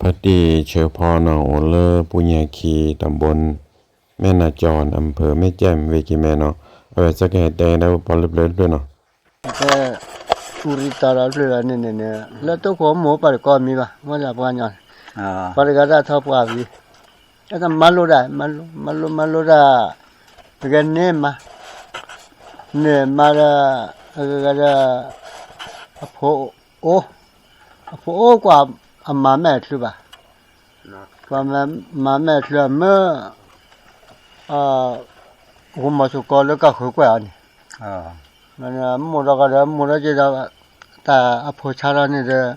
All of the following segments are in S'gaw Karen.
တၢ်တ့ၢ်ဆၢဖီနီၤ အိၣ်လၢပူညါခံ တၢ်ဘိ မဲၢ်နၤကၠီ အဖၢမ့ၢ်ကဲမ့ၢ်ဝ့ၢ်က့ၤမဲနီၤ, အဝဲစ့ၢ်ကီးဟဲတဲဒၣ်ပပှၤလၢပျၢၤတဖျၢၣ်နီၤ. အူရံတၢ်ဒီးဖျၢၣ်လီၤန့ၣ်န့ၣ်န့ၣ် လၢတိခိၣ်မိၢ်ပၢ်တကိးမံၤဘၣ် မ့ၢ်ဒၣ်ပှၤကညီန့ၣ်, ပှၤတဂၤတၢ်ထီပှၢ်ဝံၤ အတၢ်မၤလိတၢ် မၤလိမၤလိတၢ်, အဂၤန့ၣ်မၤ, န့ၣ်မၤဒီး အဂၤဒီး အဖိအိၣ်, အဖိအိၣ်ကွၢ်အမၤမဲာ်ချုးဘၣ်, ကွၢ်မၤမဲာ်ချုးအမၢ ဂိၢ်မီၤစိကီလၢကီၢ်ဃုာ်ကွဲးအီၤန့ၣ်, မိၢ်ဒီးကဒီးမိၢ်ဒီးက့ၤဒီး တၢ်အဖိဆါထီၣ်န့ၣ်ဒီး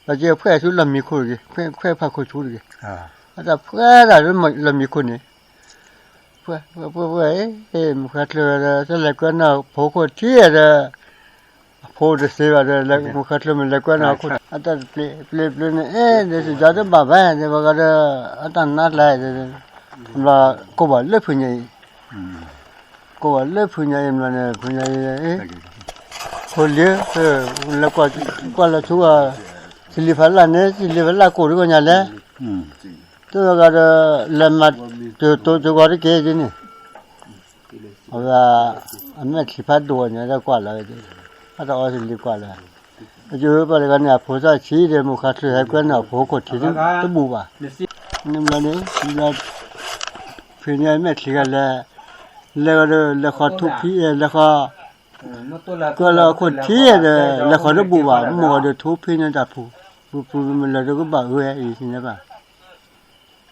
ဒီးက့ၤဖှဲးဆူလီၢ်မံခိၣ်တဂ့ၤ, ဖှဲးဖှဲးဖးခိၣ်ဆူတဂ့ၤ, အတၢ်ဖှဲးတၢ်လၢလီၢ်မံခိၣ်န့ၣ်, ဖှဲးဖှဲးဖှဲးဖှဲး မုၢ်ဃါချၢဒီး တလဲၤကွဲနီၢ်ဖိခိၣ်ထံဒီး အဖိတသ့ဘၣ်ဒီး မုၢ်ဃါချၢမ့ၢ်လဲၤကွဲနီၢ်ခိၣ် အတၢ်တပျ့ၤပျ့ၤပျ့ၤန့ၣ် အဲ ဒီးစံးဒီးတဘၣ်ဘၣ် ဒီးဘၣ်ဂၤဒီး အတၢ်နါတလါ ဘျီ ကိးဘၣ်လၢဖုညါအံၤ, ကိးဘၣ်လၢဖုညါအံၤဘျီန့ၣ် ဖုညါအံၤ ဖိလံၤ လဲၤကွၢ်လီၤဆူ စလံဖးလၢ်န့ၣ် စလံဖးလၢ်ကိးဒ်ကညါလဲၣ်, တဂၤဒီး လဲၤမၤ တိၤတိၤကီတက့ၢ်ဒ်န့ၣ် အဝဲ အမဲာ်ချံဖးဒိၣ်န့ၣ် တၢ်ကွၢ်လီၤဝဲ, အတၢ်အီစလံကွၢ်လီၤ, အကပၢ်တဂၤန့ၣ် အဖိသၣ်ဆံးဒီး မုၢ်ဃါချၢဟဲကွဲန့ၢ်အဖိခိၣ်ထံးတဘူၣ်ဘၣ်, န့ၣ်ဘျီန့ၣ် ဖုညါအမဲာ်ချံဂၤလဲၤ, လဲၤဒီး လဲၤဃီထူဖံ လဲၤဃီ ကွဲလၢအခိၣ်ထံးဒီး လဲၤဃီတဘူၣ်ဘၣ် မိၢ်ဂီၤဒီးထူဖံန့ၣ်တၢ်ဖူ, ပူၤပူၤမ့ၢ်လၢတကဘၣ်အၢအံၤန့ၣ်ဘၣ်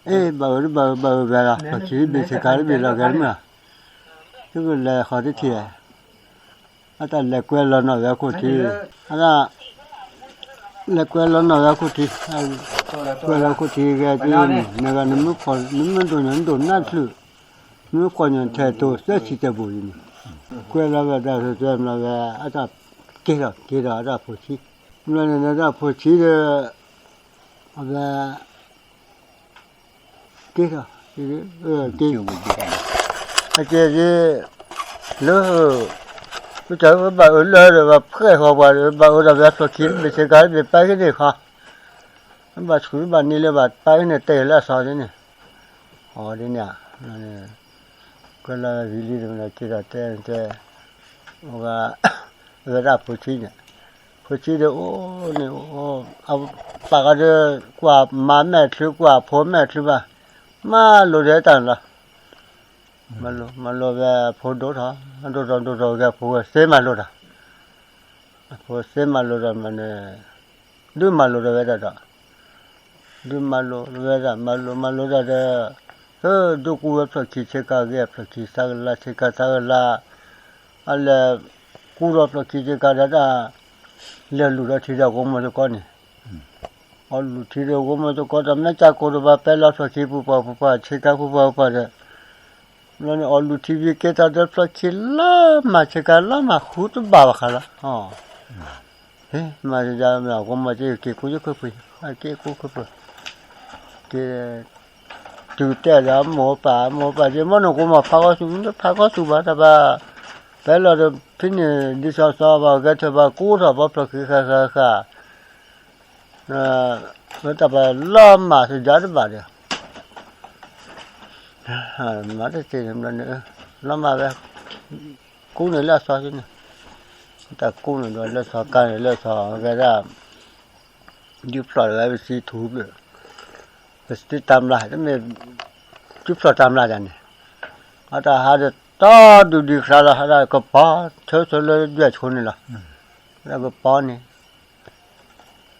အ့ ဘၣ်အၢတဘၣ်အၢဘၣ်အၢဘၣ်လီၤ ဖျီၣ်ခံဘ့ၣ်ဆ့ကၤတဘ့ၣ်လီၤဂဲၤမး, သုကလဲၤဃီတထံၣ်, အတၢ်လဲၤကွဲလီၤနီၣ်ဝဲခိၣ်ထံး, အတၢ် လဲၤကွဲလီၤနီၣ်ဝဲခိၣ်ထံး, ကွဲလီၤခိၣ်ထံးဂဲၤက့ၤန့ၣ် နဂၤနမ့ၢ်ဒိၣ်ညါနဒိၣ်နၢ်ချုး, နမ့ၢ်ကွၢ်ညါထဲသိးသၢဆံတဲာ်ဘိၣ်အံၤန့ၣ်, ကွဲလီၤဝဲဒၣ် ကဲထီၣ်ကဲထီၣ်အတၢ်ဖိဆံး, ဘျီန့ၣ်တၢ်ဖိဆံးဒီး အဝဲ ကဲထီၣ် ကဲ အကဲက့ၤ လၢ ပတၢ်ဘၣ်အၢလၢဒီး ဘၣ်ဖှဲးဃီပှၤဒီး ဘၣ်အၢဒီး ဘၣ်ဖျီၣ်ခံတဘ့ၣ်ဆ့ကၤတဘ့ၣ်ပၢ်က့ၤန့ၣ်ဃီ, ဘၣ်ဆူးဘၣ်နံၤလၢဘၣ်ပၢ်က့ၤန့ၣ် တဲလၢအသီဒ်န့ၣ်, အီၤဒ်န့ၣ် ကွဲလီၤဝံၤလံဒီး က့ၤဒီးတဲတဲ အဝဲ အဝဲဒၣ်ဖိဆံးန့ၣ်, ဖိဆံးဒီးအိၣ်န့ၣ် ပာ်ဃီဒီး ကွၢ်မၤမဲာ်ချုး ကွၢ်ဖိမဲာ်ချုးဘၣ်, မၤလိာ်ဒီးတၢ်န့ၣ်လီၤ, မၤလိာ် မၤလိာ်ဝဲအဖိဒိၣ်ထီၣ် ဒိၣ်ထီၣ်ဒိၣ်ထီၣ်ဂ့ၤ အဖိဝဲသ့မၤလိာ်တၢ်, အဖိသ့မၤလိာ်တၢ်မးန့ၣ် ဒုးမၤလိာ်ဒီးဝဲဒၣ်ဒီး ဒုးမၤလိာ်ဝဲဒၣ် မၤလိာ်မၤလိာ်တၢ်ဒီး ဒုးကူဝဲဖျီၣ်ခံဆ့ကၤဂ့ၤ ဖျီၣ်ခံသးကလၤ ဆ့ကၤသးကလၤ, အလဲၤ ကူဒီးဖျီၣ်ခံဆ့ကၤဒီးတၢ် လဲၤလူၤဒီးထံဒီးဂိၢ်မီၢ်သကိးန့ၣ်, အီၣ်လူၤထံဒီးဂိၢ်မီၢ်သကိးဒီး မ့ၢ်ကၢကိးတဘၣ် ပဲလီၤဖျီၣ်ခံပူၤပှၤပူၤပှၤ ဆ့ကၤပူၤပှၤပူၤပှၤဒီး ဘျီန့ၣ် အီၣ်လူၤထံဝံၤကဲထီၣ်ဒီးဖျီၣ်ခံလီၤမၢ် ဆ့ကၤလီၤမၢ် ဃုတဘၣ်ဘၣ်ဃးလီၤ, ဟ့ၣ် မၤစၢၤယၤ မ့ၢ်အဂိၢ်မီၢ်က့ၤက့ၤကူယခိၣ်ပှ့ၤ အက့ၤကူခိၣ်ပှ့ၤ က့ၤ တုၤတဲဒီးအမိၢ်ပၢ် အမိၢ်ပၢ်က့ၤ မ့ၢ်နဂိၢ်မီၢ်ဖးဂီၢ်ဆူၣ် ဖးဂီၢ်ဆူၣ်ဘၣ်တၢ်ဘၣ်, ပဲလီၤဒီးဖဲန့ၣ် ဒ်သိးစီဘၣ်ဂဲၤထၢၣ်ဘၣ်ကူထီၣ်ဘီဖျီၣ်ခံဃၣ်ဃၣ်ဃၣ် လၢတၢ်ပှၤလီၤမၢ်သ့ၣ်ဒၣ်တဘၣ်ဒီး မၤတသ့န့ၣ်ဘျီန့ၣ် လီၤမၢ်ဝဲ ကူန့ၣ်လၢအသီန့ၣ် တၢ်ကူန့ၣ်ဒီးလၢသီကါန့ၣ်လၢသီဂဲၤဒၣ် ဒုးဖျီၣ်လၢဝဲပစံထူဘျၢၣ် ပစံတၢ်မျၢ် တမ့ၢ် ဒုးဖျီၣ်တၢ်မျၢ်ဒၣ်န့ၣ် အတၢ်ဟးဒီးတီဒုဒုခရါလီၤ ဟးဒၣ်ကပီၤ ထၢထၢလၢဒွဲၣ်ဆိန့ၣ်လီၤ လၢကပီၤန့ၣ်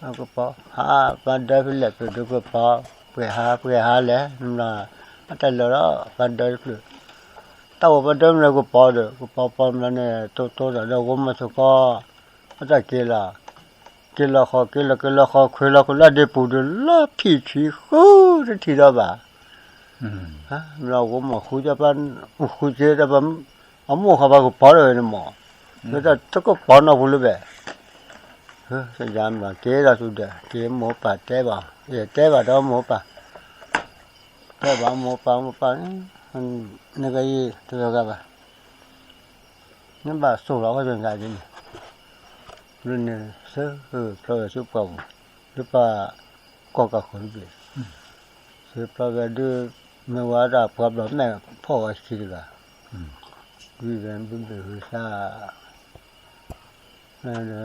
အကပီၤ ဟးပှၤဒၢဖဲလဲၣ်ဖျၢၣ်ဒုးကပီၤ ပှဲၤဟါပှဲၤဟါလဲၣ် နဘျီ အတၢ်လၢာ်လီၤ ပှၤဒၢတဖျၢၣ် တၢ်အိၣ်ပှၤဒၢမနုၤကပီၤဒီး ကပီၤပီၤမနုၤန့ၣ် တိတိဒီးဂိၢ်မီၢ်သကိး အတၢ်က့ၤလီၤ က့ၤလီၤဃီ က့ၤလီၤက့ၤလီၤဃီ ခွ့လီၤကလၢဒ့ပူၤဒီး လီၤဖံးထံဃုတထံၣ်ဒီးဘၣ် ဘျီဂိၢ်မီၢ်ဃုကပၤ ဃုက့ၤဒီး အမိၢ်ဃီပၤကပီၤဒီးဝဲန့ၣ်မး လၢတၢ်တကပီၤနီၢ်ပူၤလၢၤဘဲၣ် ယၤမ့ၢ်က့ၤဒီးသူဒီး က့ၤမိၢ်ပၢ်တဲဘၣ် ယတဲဘၣ်ဒီးမိၢ်ပၢ် တဲဘၣ်မိၢ်ပၢ် မိၢ်ပၢ် နကယံာ်တဂၤဂၤဘၣ် နဘၣ်သိၣ်လီၤဝဲတဂၤဒ်န့ၣ် ဘျီန့ၣ် သၢဖျီဝဲဆူပှၢ်ပူၤ လၢပှၤကီၢ်ကးဃီၤတဘ့ၣ် စံးပျီဝဲဒုး မ့ၢ်ဝဲဒၣ်ပှၤဘျီမဲာ်ဖီၣ်ဝဲဆံတဂၤ, ဝံၤဝဲဘု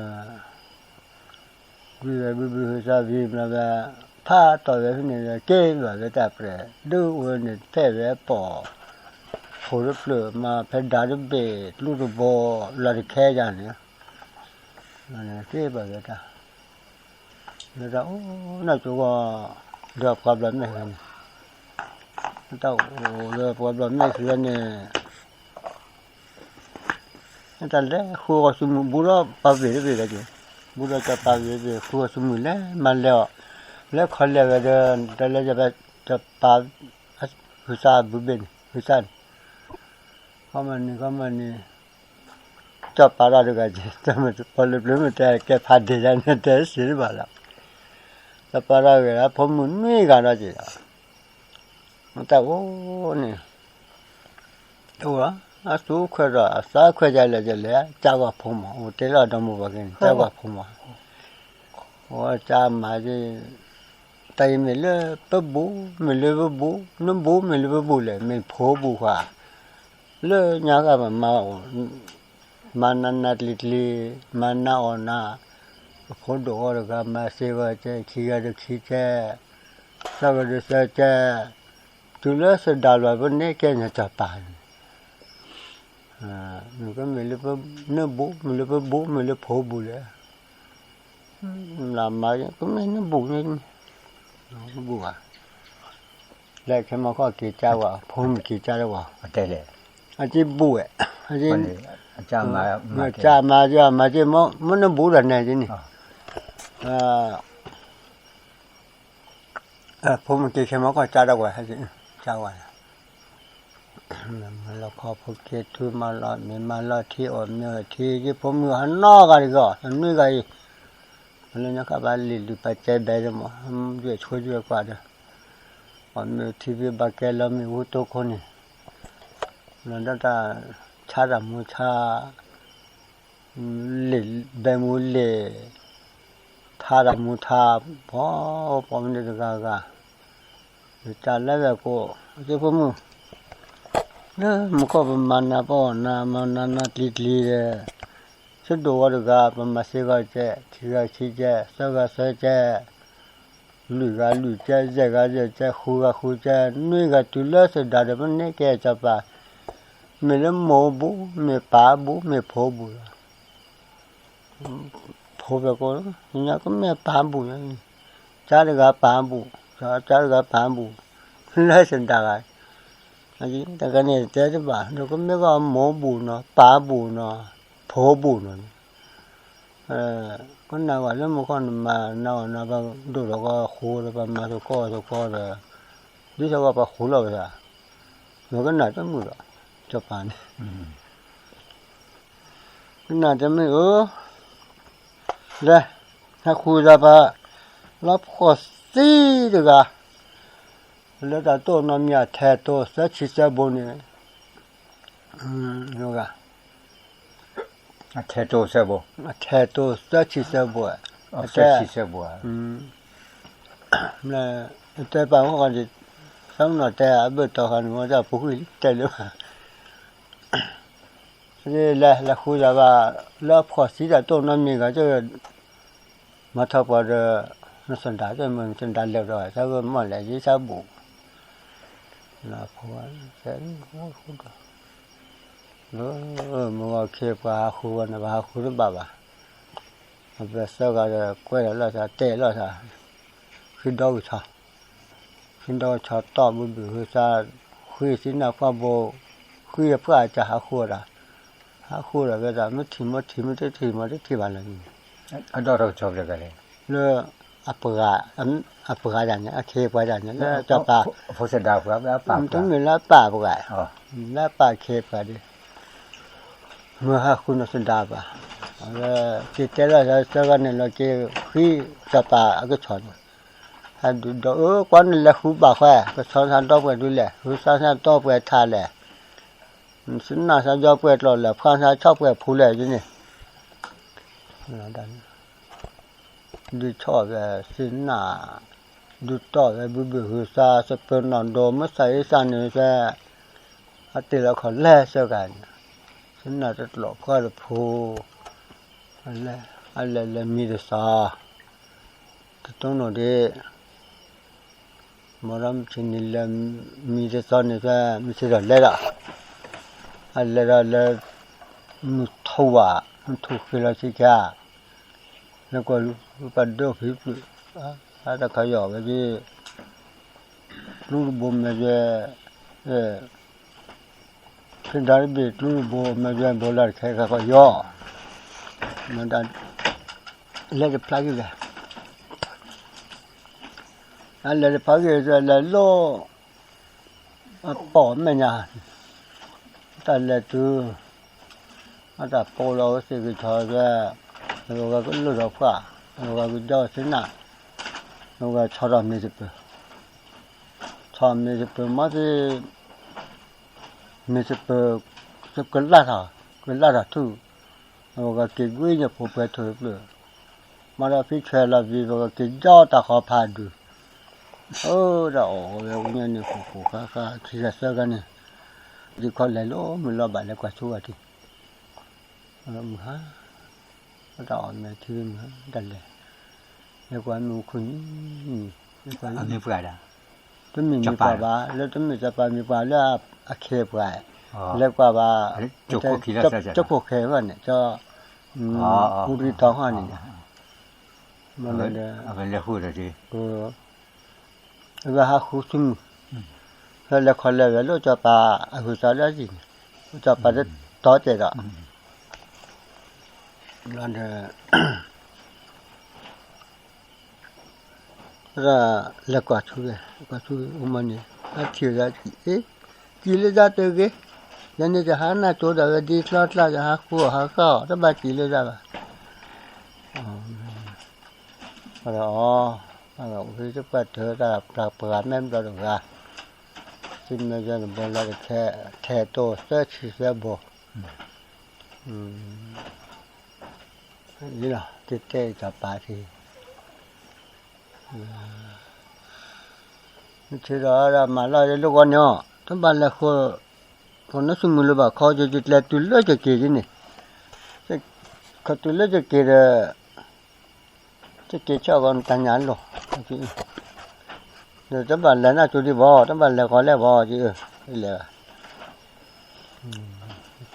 ဘ့ၣ်ဟုသၣ် ဝံၤဝဲဘုဘ့ၣ်ဟုသၣ်ဝံၤဘျီဝဲ ဖးတီၢ်ဝဲဖဲန့ၣ် က့ၤဘၣ်ဝဲတၢ်ပြဲး ဒုးအိၣ်ဝဲန့ၣ် ဖဲဝဲပိာ် ဖိတဖျၢၣ်မး ဖဲဒါတဘ့ၣ် ကျူတဘိ လီၤတခဲယၤန့ၣ် က့ၤဘၣ်ဝဲတၢ် ဝဲဒၣ်အိၣ်နီၢ်ကၠိဂီၢ် ဒီးပှၤဘျီမဲာ်ဃဲန့ၣ် တၢ်အိၣ်လၢပှၤဘျီမဲာ်ဃဲန့ၣ် တၢ်လဲၤဃုအီၣ်စုမုၢ် ဘူးဒီးပာ်ဝ့ၢ်တဘ့ၣ်ဒီးက့ၤ ဘူးဒီးစီၤပၤဝ့ၢ်တဘ့ၣ် ဃုအီၣ်စုမုၢ်လဲၤမၤလဲၤအီၤ လဲၤခီလဲၤဝဲဒီး တၢ်လဲၤယၤဖဲ စီၤပၤ ဟုသၣ်ဘုဘ့ၣ်န့ၣ် ဟုသၣ်န့ၣ် ခီမီန့ၣ် ခီမီန့ၣ် စီၤပၤတၢ်တဂၤက့ၤ ပှၤလၢပျၢၤမ့ၢ်တဲကဲဖးဒ့ၣ်ယါန့ၣ် တဲစ့ၢ်တဘၣ်လီၤ စီၤပၤတၢ်ဂ့ၤ ဖိမုၣ်နွံဂၤဒီးက့ၤလီၤ မ့ၢ်တၢ်အိၣ်န့ၣ် တအိၣ်လီၤ အသူခွဲးဒီး အသးခွဲးယၤလဲၣ်ယလဲၣ် ကၢ်ဝဲဖိမး အိၣ်တဲလီၤဒီမါဝၤက့ၤန့ၣ် ကၢ်ဝဲဖိမး အဝဲကၢ်မၤက့ၤ တၢ်အံၤမ့ၢ်လၢပဘူး မ့ၢ်လၢပဘူး နဘူးမ့ၢ်လၢပဘူးလဲၣ် မ့ၢ်ဖိဘူးဃာ် လၢညါဃာ်ပမၤ မၤနးနးကျံၤကျံၤ မၤနးအီၣ်နၤ အဖိဒိၣ်ဂီၢ်တဂၤ မၤစ့ဂီၢ်ကဲ ခံဂၤတခံကဲ သၢဂၤတသၢကဲ တုၤလၢသဒါလီၤ ပန့ၢ်ကဲညါစီၤပၤန့ၣ် မ့ၢ်ကမ့ၢ်လၢပနၢဘူး မ့ၢ်လၢပဘူး မ့ၢ်လၢဖိဘူးလဲၣ် လၢမၤ ကမ့ၢ်နဘူးန့ၣ် နဘူးဘၣ် လဲၤခဲမီခီၣ်က့ၤကၢ်ဝဲ ဖိမုၣ်က့ၤကၢ်လၢဝဲ အက့ဘူးဝဲ အက့မၤက့ၤ မၤက့ၤ မ့ၢ်နဘူးဒီးနဲက့ၤန့ၣ် ဖိမုၣ်က့ၤခဲမီခီၣ်ကၢ်ဒီးဝဲ ကၢ်ဝဲ မၤလီၤခီဖိက့ၤထူ မၤလီၤမ့ၤ မၤလီၤထံ အီၣ်မ့ၤအီထံ ယဖိမုၣ်အနီၢ်ဂၤတဂ့ၤ နွံဂၤအံၤ လၢညါခါဘၣ်လံာ်လုၢ်ပာ်ကဲဘဲဒ်မး ယွဲၢ်ဆိယွဲၢ်ကွၢ်ဒီး အီၣ်မ့ၤထံဖံဘၣ်ကဲလီၤမ့ၣ်အူတိခိၣ်န့ၣ် လီၤဒီးတၢ်ဆါတၢ်မူဆါ လံာ်ဘဲမူလံာ် ထါတၢ်မူထါ ပှၤပိာ်မုၣ်တဂၤဂၤ ယကၢ်လဲၤဝဲကိး အက့ဖိမုၣ် လၢမူခိၣ်ပမၤနးပအီၣ်နၤ မၤနးနးကျံၤကျံၤဒီး ဆဒိၣ်ဝဲတဂၤ ပမၤစ့ဂၤကဲ ခံဂၤခံကဲ သၢဂၤသၢကဲ လွံၢ်ဂၤလွံၢ်ကဲ ယဲၢ်ဂၤယဲၢ်ကဲ ဃုဂၤဃုကဲ နွံဂၤတုၤလၢသဒါဒီး ပန့ၢ်ကဲစီၤပၤ မ့ၢ်လၢမိၢ်ဘူး မ့ၢ်ပၢ်ဘူး မ့ၢ်ဖိဘူးလီၤ ဖိဖဲကိး ညါကမ့ၢ်ပၢ်ဘူး ကၢ်တဂၤပၢ်ဘူး ကၢ်တဂၤပၢ်ဘူး လၢသဒါဂၤ တဂၤန့ၣ်တဲတဘၣ် ဒီးကမ့ၢ်ကီၢ်မိၢ်ဘူးနီၤ ပၢ်ဘူးနီၤ ဖိဘူးနီၤ ကနၣ်ဝဲလၢမူခိၣ်န့ၣ် မၤနးအီၣ်နၤ ပဒိၣ်ထီၣ်ကီၢ်ဃိဒီး ပမၤသကိးသကိးဒီး ဒ်သိးကီးပှၤဃိလီၤဝဲဒၣ် မ့ၢ်ကနၣ်တမုာ်ဘၣ် စီၤပၤန့ၣ် ကနၣ်တမ့ၢ်ဧၢ, လဲၤ, ဟဲဃုသးပှၤ လၢဖှီၣ်သံတဂၤ, လၢတၢ်တိၢ်နီတမံၤ အထဲတိၢ်သၢဆံသၢဘိန့ၣ်, အထဲတိၢ်သၢဘိ, အထဲတိၢ်သၢဆံသၢဘိ, သၢဆံသၢဘိ, တဲပာ်ဝဲဃီဒံး, သးမနီၤတဲအဘၢၣ်တီၤဃီန့ၣ် ဝဲဒၣ်ဖိဃံလံ တဲလၢၤဘၣ် လဲၤ လဲၤဃုသးဘၣ် လၢဖှီၣ်သံတၢ်တိၢ်နီတမံၤဂၤ မၤထီၣ်ပှၤဒီး နသဒါ မ့ၢ်နသဒါလဲၤဒီး သးဂ့ၢ်မီၢ်လဲၣ် ယသးဘူး, လၢ မုၢ်ဂီၤခ့ပှၤဟးဃုဝဲန့ၣ် ပှၤဟးဃုတဘၣ်ဘၣ်, အဝဲသၢဂၤဒီး ကွဲလီၤလိာ်သး တဲလိာ်သး, ဃံဒီကဆီ ဃံဒီကဆီတီၢ်ဘုဘုၣ်ဟုသး, ဃံသံနၢ်ပှၢ်ဘိ, ဃံအပှၢ်အစၢ်ဟးဃုဝဲဒၣ်, ဟးဃုဒီးဝဲဒၣ် မ့ၢ်ထံၣ်မ့ၢ်ထံၣ် မ့ၢ်တထံၣ်မ့ၢ်တထံၣ်ဘၣ်လၢ လၢ အပှၤ, အပှၤတဂၤန့ၣ် အခ့အပှၤတဂၤန့ၣ် လၢစီၤပၤ, တမ့ၢ်လၢအပၢ်ပှၤ, လၢအပၢ်ခ့အပှၤဒ်, မ့ၢ်ဟးဃုနသဒါဘၣ်, အဝဲက့ၤတဲလီၤသးသၢဂၤန့ၣ်လီၤက့ၤ ဃံစီၤပၤအကဆီန့ၣ်, ဟဲဒုးဒီး အၢ ကွၢ်နလဲၤဃုဘၣ်ဃဲ ကဆီသးဒီပုၢ်ဝဲၢ်ဒ်လဲၣ် ဟုသးသးဒီပုၢ်ဝဲၢ်ထါလဲၣ်, သ့ၣ်နီၣ်သးဒီပုၢ်ဝဲၢ်ကျိာ်လဲၣ် ဖှၣ်သးဆီၣ်ပှဲၤဖူလဲၣ်ဒ်န့ၣ် ဒုးဆီၣ်ဝဲသ့ၣ်နီၣ်, ဒုးတီၢ်ဝဲဘုဘုဟုသး စပၢၤနီၣ်ဒိး မ့ၢ်သးအ့ၣ်သးန့ၣ်ဖဲ အတ့ၢ်လီၤခီၣ်လဲၣ်စၢကၤန့ၣ်, ဆနၢ်တကျိးပှၢ်တဖိ, အလဲၤလဲၤမံတသီ, တတိၢ်နီၣ်ဒ့, မ့ၢ်ဒီးမုၢ်ဆ့ၣ်န့ၣ်လဲၤမံတသီန့ၣ်ဖဲ မုၢ်ဆ့ၣ်ထီၣ်လဲၤဒီး, အလဲၤဒီးလဲၤ မုၢ်ထူၣ်ဝဲ, မုၢ်ထူၣ်ဃ့လီၤဆံခံ, လဲၤကွၢ်လူၤပှၤဒိၣ်ဖံးဖျုး, အတခီယီၤဝဲဒ် ကျူတဘိမဲာ်ယွဲ, ဖံဒါတဘ့ၣ်ကျူတဘိမဲာ်ယွဲဘိလၢတခဲခါခီယီၤ, မ့ၢ်ဒၣ် လဲၤတဖျါက့ၤလဲၣ်, အလဲၤတဖျါက့ၤလဲၤလိၣ် အပိာ်မဲာ်ညါ, တၢ်လဲၤတုၤ အတၢ်ပိာ်လီၤဝဲသ့ၣ်ကဆီဝဲ, အဝဲကလိၣ်ဒီးပှၢ်, အဝဲကဒီသ့ၣ်နၢ်, အဝဲဆီထီၣ်မ့ၢ်စပၢၤ, ဆီမ့ၢ်စပၢၤမ့ၢ်သ့ၣ်, မ့ၢ်စပၢၤ, ကလၢ်ထီၣ်, ကလၢ်ထီၣ်ထူၣ်, အဝဲက့ၤကွံာ်ညၣ်ဖိပှဲၤထူၣ်တဖျၢၣ်, မ့ၢ်ဒီးဖံဆွဲလီၤဘံၤ ပကက့ၤကၠီတၢ်ဃီဖးဒုး, အၢ တၢ်အီၣ်ဝဲအူညါန့ၣ် ဃိဃိဃါဃါ ခံဂၤသၢဂၤန့ၣ်, ဒ်ခီလဲၤလီၤမုၢ်လီၤဘၣ်လဲၤကွၢ်ဆိဂၤထံး, မုၢ်ဟါ, တၢ်အီၣ်မ့ၢ်ထံမုၢ်ဟါ တၢ်လဲၤ, လဲၤကွၢ်မုၢ်ခိၣ်နံၤ, မ့ၢ်ပှၤ, တမ့ၢ်မ့ၢ်ပှၤဘၣ်, လၢတမ့ၢ်စီၤပၤမ့ၢ်ပှၤလၢအခဲပှၤ, လဲၤကွၢ်ဘၣ်, ကၠိခိၣ်ခဲဘၣ်န့ၣ်, ကၠီ, အူရံတီၤဟီန့ၣ်, မ့ၢ်ဒီး အဝဲဟးဃုဆူမုၢ်, ဖဲလဲၤခီလဲၤဝဲလၢစီၤပၤအဟုးသးလၢအယံၤန့ၣ်, စီၤပၤတတီတဲာ်ဒီး, ဘျီဒီး လဲၤကွၢ်ဆူဝဲ, ကွၢ်ဆူအမၤန့ၣ် အထံၣ်ဝဲဒၣ်, အ့, စံးလၢဒၣ်တဂ့ၤ, ယန့ၣ်ယဟးနၢ်ကၠိဒၣ်ဝဲဒ်ချီကျါ ယဟးဃုအီၣ်ဟးဃၣ်အီၣ် တဘၣ်စံးလၢဒၣ်ဘၣ်, ဒီးအီၤ, ဝံတပှၢ်တၢၢ်တၢ်ပှၤမဲာ်ဘျီတဂၤ, စံးမ့ၢ်ယဲန့ၣ်ဘိလၢတခဲ, ထဲတိၢ်သၢဆံသၢဘိ လီၤ တတဲအံၤစီၤပၤထံ, မ့ၢ်ထံဒီးမၤလီၤလၢဂီၢ်န့ၣ်အီၤ တဘၣ်လဲၤဃီ, ပနၢ်ဆူမုၢ်လၢၤဘၣ်ခီ ယကျဲၤတုၤလၢယက့ၤဒ်န့ၣ်, ခီတုၤလၢယက့ၤဒီး တက့ၤဆၢကီးနတၢ်ညၣ်လီၤ, ဒီးတဘၣ်လဲၤနၢ်ကၠိဒံးဘၣ် တဘၣ်လဲၤကီးလဲၣ်ဘၣ် ဒ်အၢ, လဲၤ,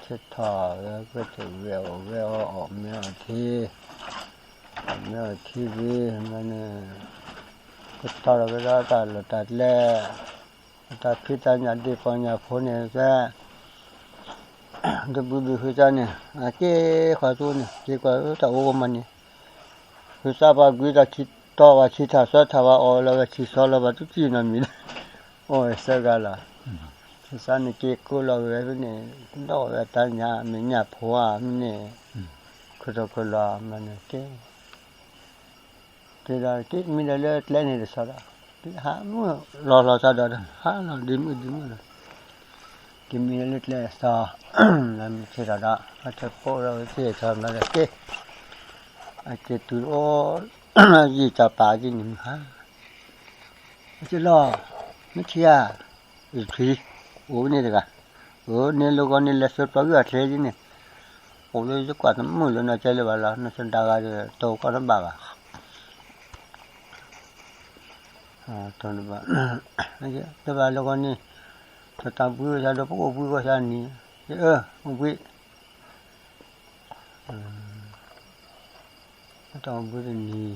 ဆဲးထီၣ်ဝဲ ကတဝဲအီၣ်ဝဲအီၣ် အီၣ်မ့ၤအီၣ်ထံ, အီၣ်မ့ၤအီၣ်ထံဝံၤ မ့ၢ်န့ၣ်, ကတီၢ်ထီၣ်ဝဲဒၣ်တၢ်လီၢ်တၢ်ကျဲ, တၢ်ဖံးတၢ်ညၣ်ဒ့ၣ်ပီညၣ်ဖိန့ၣ် ဖဲ တဘုဘုဟုသၣ်န့ၣ် အက့ၤဃီၤသူန့ၣ် က့ၤကွၢ်တၢ်အိၣ်ဝဲမးန့ၣ်, ဟုသၣ်ပှၤကွံတၢ်ခံတီၤဘၣ် ခံထၣ်သၢထၣ်ဘၣ် အီၣ်လီၤဝဲခံဆီလီၤဘၣ် တစံၣ်နီတမံၤ, အိၣ်ဝဲသၢဂၤလီၤ, ဟုသၣ်န့ၣ်က့ၤကိးလီၤဝဲဖဲန့ၣ် ဒီးဝဲတၢ်ညၣ်မဲာ်ညၣ်ဖိဧါမ့ၢ်န့ၣ်, ခိၣ်တီခိၣ်လီၤမးန့ၣ်က့ၤ က့ၤဒီးက့ၤမံဒီးလၢကျဲန့ၣ် တဆီဒီး, ဟးမုၢ်လီၤလီၤဆီဒီး ဟးလီၤဒ်မုၢ်ဒ်မုၢ်လီၤ, က့ၤမံဒီးလၢကျဲအသီ, လၢမုၢ်ဆ့ၣ်ထီၣ်ဒီး အထၢၣ်ပိၢ်ဒီးဝဲသ့ၣ်ဆီဘျီဒီးက့ၤ, အက့ၤတုၤအိၣ်, ယံာ်စီၤပၤက့ၤန့ၣ်မုၢ်ဟါ အက့ၤလီၤ, မ့ၢ်ထံဧါ, ယထွံၣ်, အိၣ်န့ၣ်တဂၤ, အိၣ်န့ၣ်လၢဂီၢ်န့ၣ် လဲၤဆှၢပျီဂံၢ်အချ့ဒ်န့ၣ်, အိၣ်လၢယကွၢ်တမုာ်လၢနီၢ်ကဲလၢၤဘၣ်လီၤ နီၢ်ကဲဒါဂၤဒီး တအိၣ်ကီၢ်တဘၣ်ဘၣ် တဘၣ်လၢဂီၢ်န့ၣ်, တၢ်ဘှံးဝဲဆၢဒီး ပအိၣ်ဘှံးဂီၢ်ဆၢနံၤ, အၢ အိၣ်ဘှံး, တၢ်အိၣ်ဘှံးတနံၤ,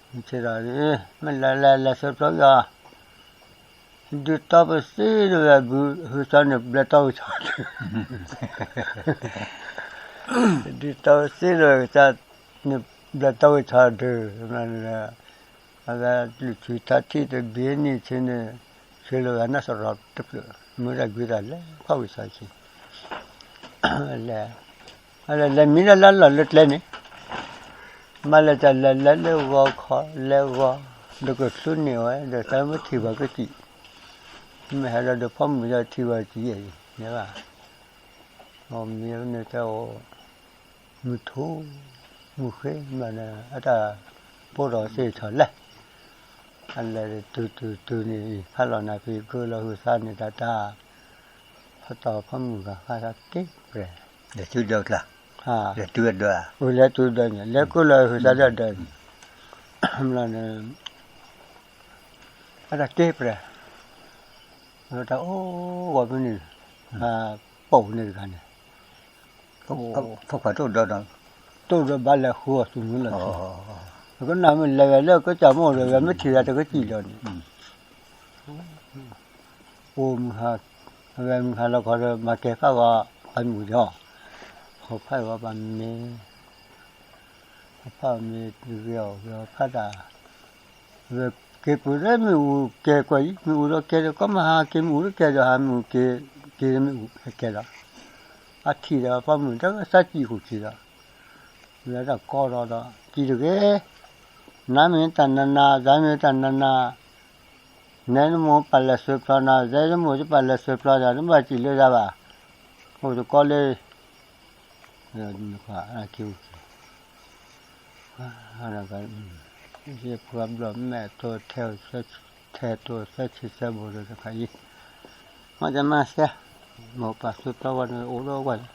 မ့ၢ်ဆ့ၣ်ဒီး, မ့ၢ်လဲၤလဲၤလဲၤဆှၢပျီဂံၢ်အီၤ, ဒုးတီပသ့ဒိၣ်ဝဲဘု ဟုသီန့ၣ်ဘျဲၣ်တီဝံၤဆီ, ဒုးတီပသ့ဒိၣ်ဝဲကစၢ်န့ၣ် ဘျဲၣ်တီဝံၤဆီဒုး, အဝဲလုၢ်ထံထီၣ်ထံတဘ့ၣ်နံၣ်ဆ့န့ၣ်, ဆှၢလီၤဝဲနီၢ်စရီတဖျၢၣ်, မ့ၢ်တၢ်ကွံတၢ်လဲၤဖီၣ်ဝံၤဆီဆ့, လဲၤ, လဲၤမံလၢလၢလီၢ်လၢကျဲန့ၣ်, မ့ၢ်လဲၤတၢ်လဲၤလဲၤလၢဂီၤခီလဲၤဂီၤ, ဒီးကချုးန့ၢ်ဝဲ ဒီးတၢ်မ့ၢ်ထံၣ်ပှၤကစံး, မ့ၢ်ဟဲဒီးဒီးဖီမုၢ်ဒီးထံၣ်ပှၤကစံးယဲၢ်န့ၣ်ဘၣ်, အီၣ်မ့ၤန့ၣ်တၢ်အိၣ်, မုၢ်ထူၣ်, မုၢ်ဃ့မးဒီး အတၢ်ပိၢ်ထီၣ်သ့ၣ်ဆီလဲၣ်, အလဲၤတုၤတုၤတုၤန့ၣ် ဖးလီၤနၤဖံးကၢလီၤဟုးသးန့ၣ် တၢ်တၢ် ဖီတီၤဖီမုၢ်ဂၤဃါတၢ်က့ၤပြဲၤ, လဲၤတုၤဒီးကျါ, လဲၤတုၤဒီး, လဲၤတုၤဒီးန့ၣ် လဲၤကၢလီၤဟုးသးဒီးဒီးန့ၣ်, န့ၣ် အတၢ်က့ၤပြဲၤ, တၢ်အိၣ်ဂီၤဖဲန့ၣ်, ပိာ်န့ၣ်တဂၤန့ၣ် တအိၣ်ဒီးဘၣ်လဲၤဃုအီၤသုးမုၢ်လီၤ, ကနၣ်မ့ၢ်လဲၤဝဲလၢကစၢ်မိၢ်ဒီး ဝဲမ့ၢ်ထံၣ်ဂၤတကစံၣ်လီၤန့ၣ်, အိၣ်မုၢ်ဟါ, အဝဲမုၢ်ဟါလီၤခီဒီး မၤကဲၤဖးဂီၤ ပှၤမုၣ်ဒီး, ဃီဖးဂီၤပှၤမ့ၢ်, ဃီဖးမ့ၢ်တဂ့ၤအီၤဂ့ၤအီၤဖးတၢ်, ဝဲက့ၤပူၤလၢမ့ၣ်အူကဲၤကွၢ်အံၤ မ့ၣ်အူဒီးကဲၤဒီး ကီမဟါက့ၤမ့ၣ်အူဒီးကဲၤဒီး ဟါမ့ၣ်အူက့ၤ, က့ၤမ့ၣ်အူကဲၤဒီး, အထံၣ်ဒီးပှၤမုၣ်တၢ်ကစၢ်စံၣ်ဃုာ်က့ၤဒီး, ဝဲဒၣ်ကီဒီးဒီး စံၣ်တဂ့ၤ, နၤမ့ၢ်တၢ်နးနး ယၤမ့ၢ်တၢ်နးနး, နဲနမိၢ်ပာ်လဲၤဆှၢဖျီနၤ ယဲယမိၢ်တပာ်လဲၤဆှၢဖျီယၤ နဘၣ်စံၣ်လၢယၤဘၣ်, အိၣ်တကီလၢ ယဖုအဘျီၣ်မဲာ်တိၢ်ထဲ, ထဲတိၢ်သၢဆံသၢဘိဒီးတခါအံၤ, မ့ၢ်တမၤစဲ, မိၢ်ပာ်ဆှၢဖျီဝဲန့ၣ် အိၣ်ဒီးဝဲ, ဒီး,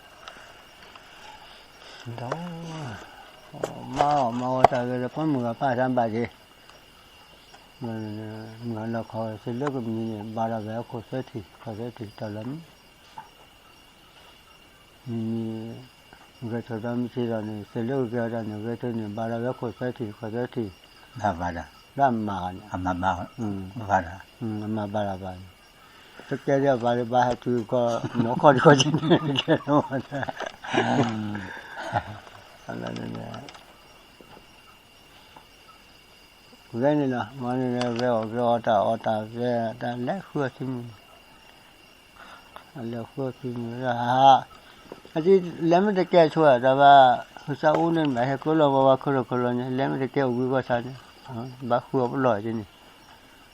မၤအီၣ်မၤအီၣ်တၢ်ဂ့ၤဒီး ပှၤမုၢ်ဂၤဖးတၢ်ဘၣ်က့ၤ, မုၢ်ဂၤလီၤခီ စ့လၢကမံၤန့ၣ် ဘၣ်ဒီးဝဲအခိၣ်သၢထံၣ် ခိၣ်သၢထံၣ်တၢ်လီၤမံ မံၤမံၤ, ဂဲၤထီၣ်ဒီးမံၤထံဒီးန့ၣ် စ့လၢကဂဲၤဒီးန့ၣ် ဂဲၤထီၣ်န့ၣ် ဘၣ်ဒီးဝဲခိၣ်သၢထံၣ် ခိၣ်သၢထံၣ်, ဘၣ်ဒီး, လၢအမၤန့ၣ်, အမၤဘၣ်ဒီးဘၣ်န့ၣ်, တကဲဒီးဘၣ်ဒီးဘၣ်ဟဲတုၤကီၢ် နီၢ်ခီၣ်ဒံးခီၣ်ဒံးန့ၣ် ကဲလီၤ, ဝဲန့ၣ်လီၤ မ့ၢ်န့ၣ် ဂဲၤအီၣ်ဂဲၤအီတၢ်အီၣ်တၢ်ဝဲ တၢ်လဲၤဃုအီၤသုးမုၢ်န့ၣ်, အလဲၤဃုအီၤသုးမုၢ်လၢဟါ, အလဲၤမ့ၢ်တကဲဆိတၢ်ဘၣ်, ဟုစၢ်အူန့ၣ် ဘၣ်ဟဲကျိလီၤဝဲဝဲခီလီၤခီလီၤန့ၣ် လဲၤမ့ၢ်တကဲအီၣ်ဝံၤဂီၢ်ဆၣ်န့ၣ်, ဘၣ်ဃုအီၤပလီၢ်က့ၤန့ၣ်,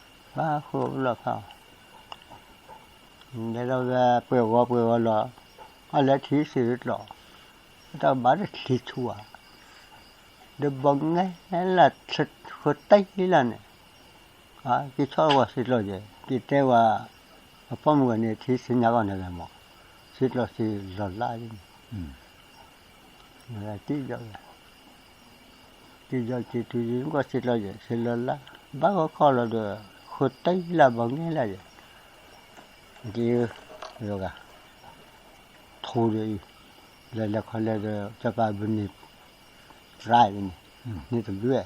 ဘၣ်ဃုအီၤပလီၢ်ဖးအီၤ, လဲၤဒီးဝဲပှဲၤဂီၤပှဲၤဂီၤလီၤ, အလဲၤထံၣ်စ့တကျိး, တၢ်ဘၣ်တထံၣ်ဆူၣ်ဧါ ဒီးဘီငဲလၢ် ဃၢတံၢ်လၢ်န့ၣ်, က့ၤဆီၣ်ဝဲစ့ကျိးယဲၢ် က့ၤတဲဝဲ, အဖီမုၢ်ဂၤန့ၣ် ထံၣ်စ့ညါဂီၢ်န့ၣ်ဝဲမး, စ့ကျိးစ့လီၤလၢ်န့ၣ်, တံၢ်ယီၤဝဲ, တံၢ်ယီၤက့ၤတုၤယံၤကီၢ်စ့ကျိးယဲၢ် စ့လီၤလၢ်, ဘၣ်ဂီၤခီလီၤဒီး ဃၢတံၢ်လၢ်ဘီငဲလၢ်ယဲၢ်, က့ၤ, ယဂၤ ထိဒီးအံၤ, လဲၤလဲၤခီလဲၤဒီး စီၤပၤဘုန့ၣ်, ရၢ်အံၤန့ၣ်, န့ၣ်တဘျုး,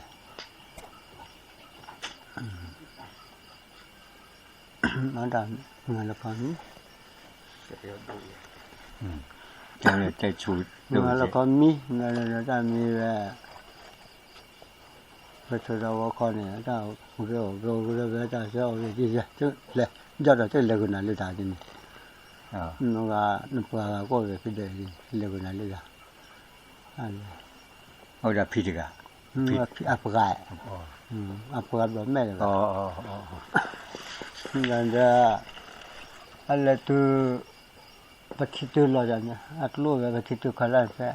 မၤတၢ်မုၢ်လၢခီမံ, မုၢ်လၢခီမံ, တၢ်မံၤဝဲ ပဆိဒီးဂီၤခီန့ၣ် တၢ်ဂ့ၤအိၣ်ဂ့ၤအိၣ်ဂ့ၤဒီး ဝဲတၢ်ဆၢအီၣ်ဂ့ၤဒ်လဲၣ်, ဒီးတၢ်လဲၤဂုာ်နၤလၢတၢ်ဒ်န့ၣ်, နဂၤနပှၤဂၤကီၢ်ဂ့ၤဖဲဒၣ်အံၤ လဲၤဂုာ်နၤလၢတၢ်, အဝဲဒၣ်ဖံတဂၤ, အပှၤ, အပှၤဘျီမဲာ်တဂၤ, ဒီး, အလဲၤတုၤ ပထံၣ်တုၤလီၤယၤန့ၣ် အကျိဝဲပထံၣ်တုၤခီလၢ်န့ၣ်ဖဲ,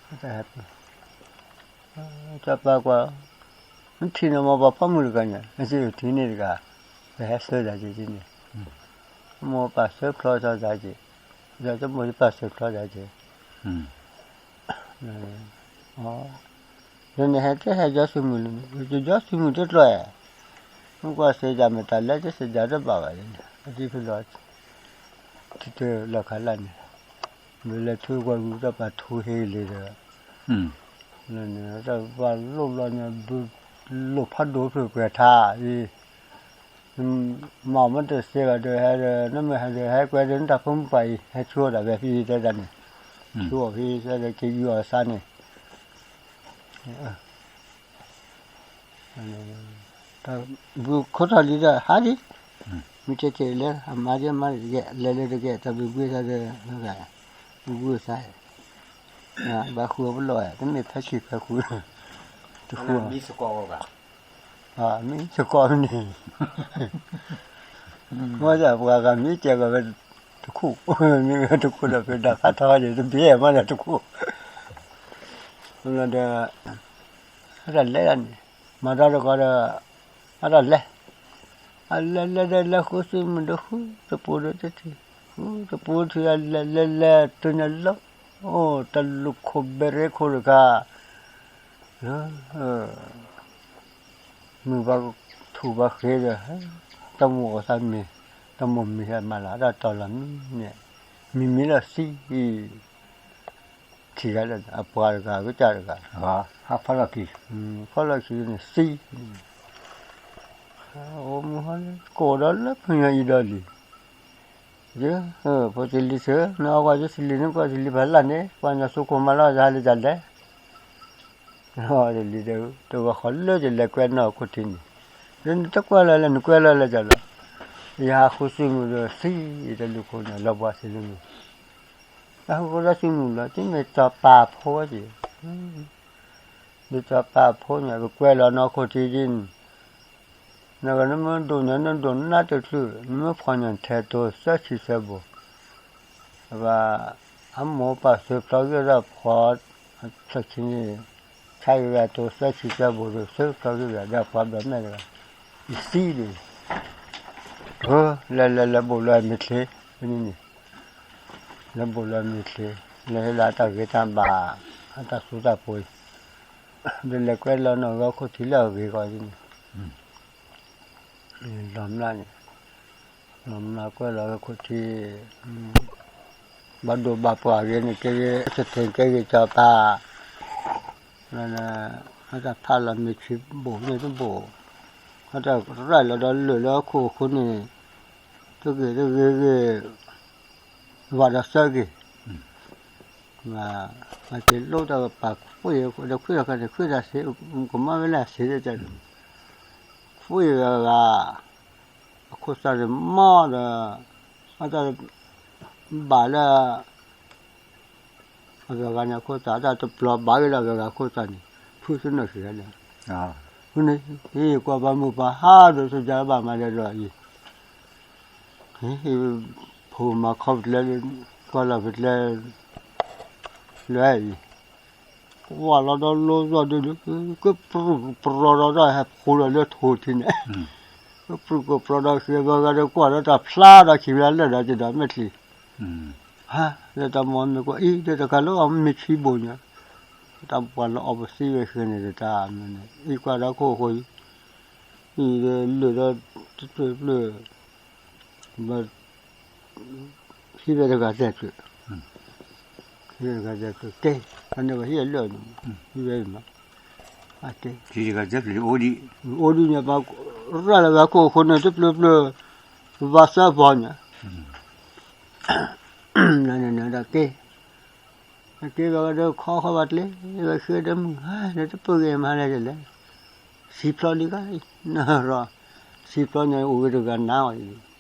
စီၤပၤကွၢ်, နထံၣ်န့ၣ်မ့ၢ်ပှၤဖီမုၢ်တဂၤန့ၣ် နစံးထံၣ်န့ၣ်တဂၤ, ပဟဲဆှၢဒၣ်က့ၤန့ၣ်, မိၢ်ပာ်ဆှၢဖျီစီၤဒၣ်က့ၤ, ဒီးတမိၢ်ပာ်ဆှၢဖျီဒၣ်က့ၤ ဒီးနဟဲတဲဟဲယီၤသုးမုၢ်လၢန့ၣ် ယယီၤသုးမုၢ်တကျိးဧါ, မ့ၢ်ကွၢ်စ့ယၤမ့ၢ်တၢ်လဲၤတစ့ယၤတဘၣ်ဘၣ်န့ၣ် အဒ်ဖဲလီၤ, ထံၣ်တုၤလီၤခီလၢ်န့ၣ်, မ့ၢ်လဲၤထူကွၢ်ဂုၤတၢ်ပာ်ထူဟ့လံဒီး, လၢန့ၣ်တၢ်ပာ်လိၣ်ဘျီန့ၣ် ဘုလိၣ်ဖးဒိၣ်ဖုပှဲၤထါအံၤ မၤမ့ၢ်တစ့ဘၣ်ဒီးဟဲဒီး နမ့ၢ်ဟဲဒီး ဟဲကွဲဒီးနတၢ်ဖိမုၣ်ပှၢ်အံၤ ဟဲဆူအီၣ်ဒၣ်ဝဲဖဲအံၤတဲဒၣ်န့ၣ်, ဆူအီၣ်ဖဲအံၤတဲဒီးက့ၤယူၤအီၣ်ဆါန့ၣ်, ဘုခိၣ်ထီၣ်လံဒီးဟးလံ, မ့ၢ်တဲတဲလဲၣ် အမါဒ်မါတကဲ လဲၤလၢတကဲ တၢ်ဘုဘှ့ဆါဒီး, ဘုဘှ့ဆါ, ဘၣ်ဃုအီၤပလီၢ် တမ့ၢ်ဖဲဆံးဖဲဃု, တဃု, မ့ၢ်စ့ၢ်ကီးန့ၣ်, မ့ၢ်ပှၤဂၤမ့ၢ်စဲးကီးဝဲတခူၣ်, မ့ၢ်ဝဲတခူၣ်ဒီးဖဲဒၣ်ဖးထီဒီးတဘ့ၣ်မးဒီးတခူၣ်, ဒီး, ဟဲတၢ်လဲၤဒၣ်န့ၣ်, မၤဒီတခီဒီး, အတၢ်လဲၤ, အလဲၤလဲၤဒီးလဲၤဃုစုမုၢ်ဒီးဃုတပူၤဒီးတထံၣ်, ဃုတပူၤထံၣ် အလဲၤလဲၤလဲၤတုၤန့ၣ်လီၤ, အိၣ်တလူၢ်ခိၣ်ဘဲရ့ခိၣ်တခါ, လၢ မုၢ်ဘၣ်ထူၣ်ဘၣ်ဃ့ဒီး, တမိၣ်အီၣ်သးမ့ၤ, တမိၣ်မ့ၤဟဲမၤလၢ တၢ်တီၤလီၤမံန့ၣ်, မံၤမံၤလီၤသံ, ထံၣ်ဂၤလၢအပှၤတဂၤ ကစၢ်တဂၤ, ဖီၣ်လီၢ်ခံ, ဖီၣ်လီၢ်ခံန့ၣ်သံ, အိၣ်မုၢ်ဟီန့ၣ် ကိးဒီးလၢဖုညါအံၤဒီးလံ ဖိသလံၤဆၢ နအီၣ်ကွၢ်ယသလံၤ နကွၢ်သလံၤဖးလၢ်န့ၣ် ပှၤညီသူခိၣ်မၤလီၤယၤလၢယၤလဲၣ်, တဂီၤဃီလၢယလဲၤကွဲနီၢ်ခိၣ်ထံးန့ၣ်, နတကွဲလီၤလဲၣ် နကွဲလီၤလဲၣ်ယၤလီၤ, ယဟးဃုစုမုၢ်ဒီးသံ တလူၢ်ခိၣ်န့ၣ် လီၤဘှါသ့လၢန့ၣ်, တၢ်ဟူဃီဒီးစုမုၢ်လီၤ တမ့ၢ်စီၤပၤဖိက့ၤ ဒ်စီၤပၤဖိန့ၣ် ကကွဲးလီၤနီၢ်ခိၣ်ထံးဒ်န့ၣ်, နဂီၢ်နမ့ၢ်ဒိၣ်ညါ နဒိၣ်နါတချုး နမ့ၢ်ဖှီၣ်ညါထဲတိၤသၢဆံသၢဘိ, ဘၣ် အမိၢ်ပၢ်သုးဖျီက့ၤဒီးဖှီၣ် ဖျီၣ်ဆံန့ၣ် ဆါက့ၤဝဲတိၤသၢဆံသၢဘိဒီး သုးဖျီက့ၤဝဲဒီးပှၤဘျီမဲာ်တဂၤ, ယသံဒ် လဲၤလဲၤလဲၤဘိၣ်လီၤမ့ၤချ့, ဖဲန့ၣ်န့ၣ် လဲၤဘိၣ်လီၤမ့ၤချ့, လဲၤဟ့ၣ်လီၤအတၢ်ဂ့ၤတၢ်ဘၣ်, အတၢ်သူတၢ်ပှ့ၤ, ဒီးလဲၤကွဲးလီၤနီၢ်ဂီၢ်ခိၣ်ထံးလၢအဂ့ၤဂီၢ်န့ၣ်, လီၤမျၢ်န့ၣ်, လီၤမျၢ်ကွဲးလီၤဂီၢ်ခိၣ်ထံး, ဘၣ်ဒိဘၣ်ပှၢ်ဂ့ၤန့ၣ် ကဲဂ့ၤ သထ့ၣ်ကဲဂ့ၤစီၤပၤ, အတၢ်ဖးလီၤမ့ၤချံဘိၣ်န့ၣ်တဘိၣ်, အတၢ်ရၢၢ်လီၤဒီးလၢာ်လၢဟီၣ်ခိၣ်အဃိန့ၣ်, တဂ့ၤတဂ့ၤဂ့ၤ, ဝၤဒီးသၢဂ့ၤ, ဘၣ်က့ၤလိၣ်တၢ်ကပၤခွ့ဒီးခွ့ဒီးခါန့ၣ် ခွ့တၢ်သ့, ကမၤဝဲလၢအသ့ဒီး ခွ့ဂၤဂၤ, အခိၣ်သၣ်န့ၣ်မီၢ်ဒီး, အတၢ်ဘၣ်လၢ အဝဲဂၤန့ၣ် အခိၣ်သၣ် တၢ်တပျီၤဘၣ်က့ၤဒီးအဝဲဂၤခိၣ်သၣ်န့ၣ် ဖုသနၢၣ်ဃံဂၤလဲၣ်, ဖုန့ၣ် ဟ့ၣ်ကွၢ်ဘၣ်မုၢ်ပှၤဟးဒီး သယါဘၣ်မၤဒီးဒီးအံၤ, ဖိမၤခီပကျဲ ကွၢ်လီၤပကျဲ လွဲအံၤ, ကွၢ်လီၤဒီးလိၣ်စီၣ်ဒုးဒုး ကပြုၢ်ကပြီၤဒီးဒီးဟဲဖိးဒီးလၢထိၣ်ထံန့ၣ်, ကပြုၢ်ကပြီၤဒီးဃ့ဘၣ်ဂၤဒီးကွၢ်ဒီးတၢ်ဖျါဒီးခံဂၤလၢာ်ဒီးက့ၤဒီးမဲာ်ချံ ဟါ, လၢတၢ်မီၤမ့ၢ်ကွၢ်အံၤ ဒီးတခါလၢအမ့ၢ်ဆံဘိၣ်ညါ, တၢ်ပှၤလၢအီၣ်ပသံဝဲဃဲန့ၣ်ဒီးတၢ်မ့ၢ်န့ၣ် အံၤကွၢ်ဒီးခိၣ်အဃိ, အံၤဒီးလၢာ်ဒီးတဖျၢၣ်ဖျၢၣ်, ဘၣ် ဟံးဝဲတဂၤသဲဖျၢၣ်, ဟံးဝဲတဂၤသဲဖျၢၣ် ကဲ, အန့ၣ်ဝဲဟံးအလၢာ်န့ၣ်, ဟံးဝဲန့ၣ်, ကဲ, အိၣ်ဒံးန့ၣ် ပှၤရၢၢ်လီၤဝဲခိၣ်အဃိန့ၣ် တဖျၢၣ်ဖျၢၣ်, ဘၣ်သၢပီၤညါ နန့ၣ်ဒီးကဲ, ကဲဘၣ်ဒီးခီဃီဘၣ်ကျဲ, ဝဲဃ့ဒီးမုၢ်ဟါန့ၣ် တပၢၢ်ဂ့ၤမၤလဲၣ်လဲၣ်, စံးဖျီလံဂၤ, နရီ, စံးဖျီန့ၣ်အိၣ်ဂ့ၤတဂၤနါအီၤ,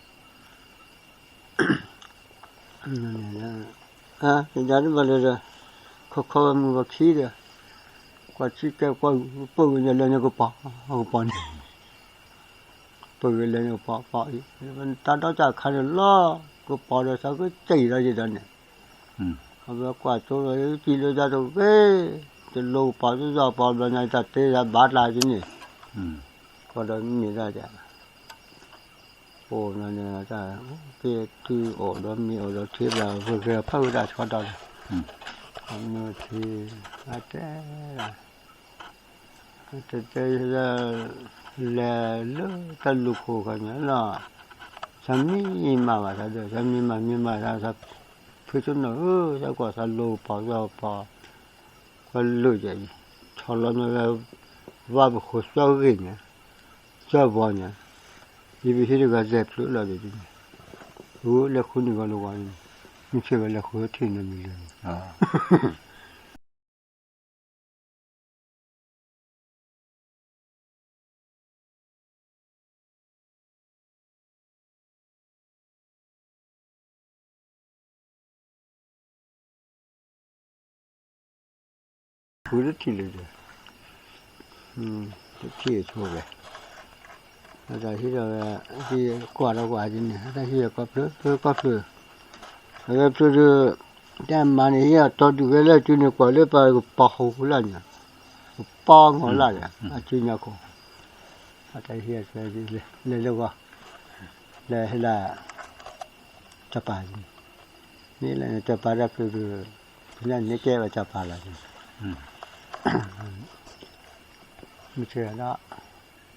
ယၤတဘၣ်လၢဒီး, ခီခီဝဲမုၢ်ဘၣ်ခံဒီး, ကွၢ်ထံကဲကွၢ်ပၢၢ်ဂ့ၤညါလၢန့ၣ်ကပီၤ, ကပီၤန့ၣ် ပၢၢ်ဂ့ၤလၢန့ၣ်ကပီၤပီၤအံၤ, တၢ်ဒီးတၢ်ခါန့ၣ်လီၤ, ကပီၤဒီးသးကစံၢ်ဒီးယံၤဒီးန့ၣ်, အဝဲကွၢ်ကၠိဒီး ယစံၢ်လၢယၤတဂ့ၤ, တလိၣ်ကပီၤတယီၢ်ပီၤဘျီညါ တၢ်တ့ယၤဘၣ်တၢ်ကန့ၣ်, ကွၢ်ဒီးမ့ၢ်ဒၣ်ယၤ အိၣ်န့ၣ် တၢ်က့ၤတုၤအိၣ်ဒီးမ့ၢ်အိၣ်ဒီးထံဘျီ ပကဖၢဝဲဒၣ်ဆီဒီးလီၤ, မ့ၢ်ထံ အတဲဒၣ် တဲတဲ လဲၤလၢတၢ်လူၢ်ခိၣ်ခီညါလီၤ, သးမံမၤဘၣ်သးဒီး သးမံမၤမံမၤသး သးဖုသနၢၣ်ဧၢ သးကွၢ်သးလိၤပီၤသီပီၤ ကွၢ်လၢာ်ယၤအံၤ ဆီလီၤန့ၣ်ဝဲ ဝါပဃိသၢဂ့ၤညါ သၢဘီညါ, ယပဟံးတဂၤသဲဖျၢၣ်လီၤဒီး လဲၤဃုန့ၢ်ဂီၤလၢဂီၤန့ၣ်, မ့ၢ်ဆ့ၣ်ဝဲလဲၤဃုထံၣ်န့ၣ်မံၤလၢ ဃုတထံၣ်လၢၤဒီး တထံၣ်အဆိဝဲ, အတၢ်ဟံးဒီးဝဲ ဟံးကွၢ်ဒီးကွၢ်ဒ်န့ၣ် အတၢ်ဟံးကီၢ်ဖျၢၣ် ကီၢ်ဖျၢၣ်, အဝဲဖျၢၣ်ဒီး တၢ်မၤန့ၣ် ဟံးအတီၤဒုးဝဲလၢအစုန့ၣ် ကွၢ်လၢပှၤကပီၤဟူလၢညါ, ကပီၤငီၤလၢ်ဒီး အစုညါခိၣ် အတၢ်ဟံးအဆဲး လဲၤလၢဂီၢ်, လဲၤဟဲလၢ စီၤပၤ, မ့ၢ်လၢစီၤပၤတၢ်ဖုးဖုး, ဖဲန့ၣ်န့ၣ်ကဲဘၣ်စီၤပၤလီၤ, မ့ၢ်ဆၢဒီး ကတီၢ်မ့ၢ်ထံဂ့ၤ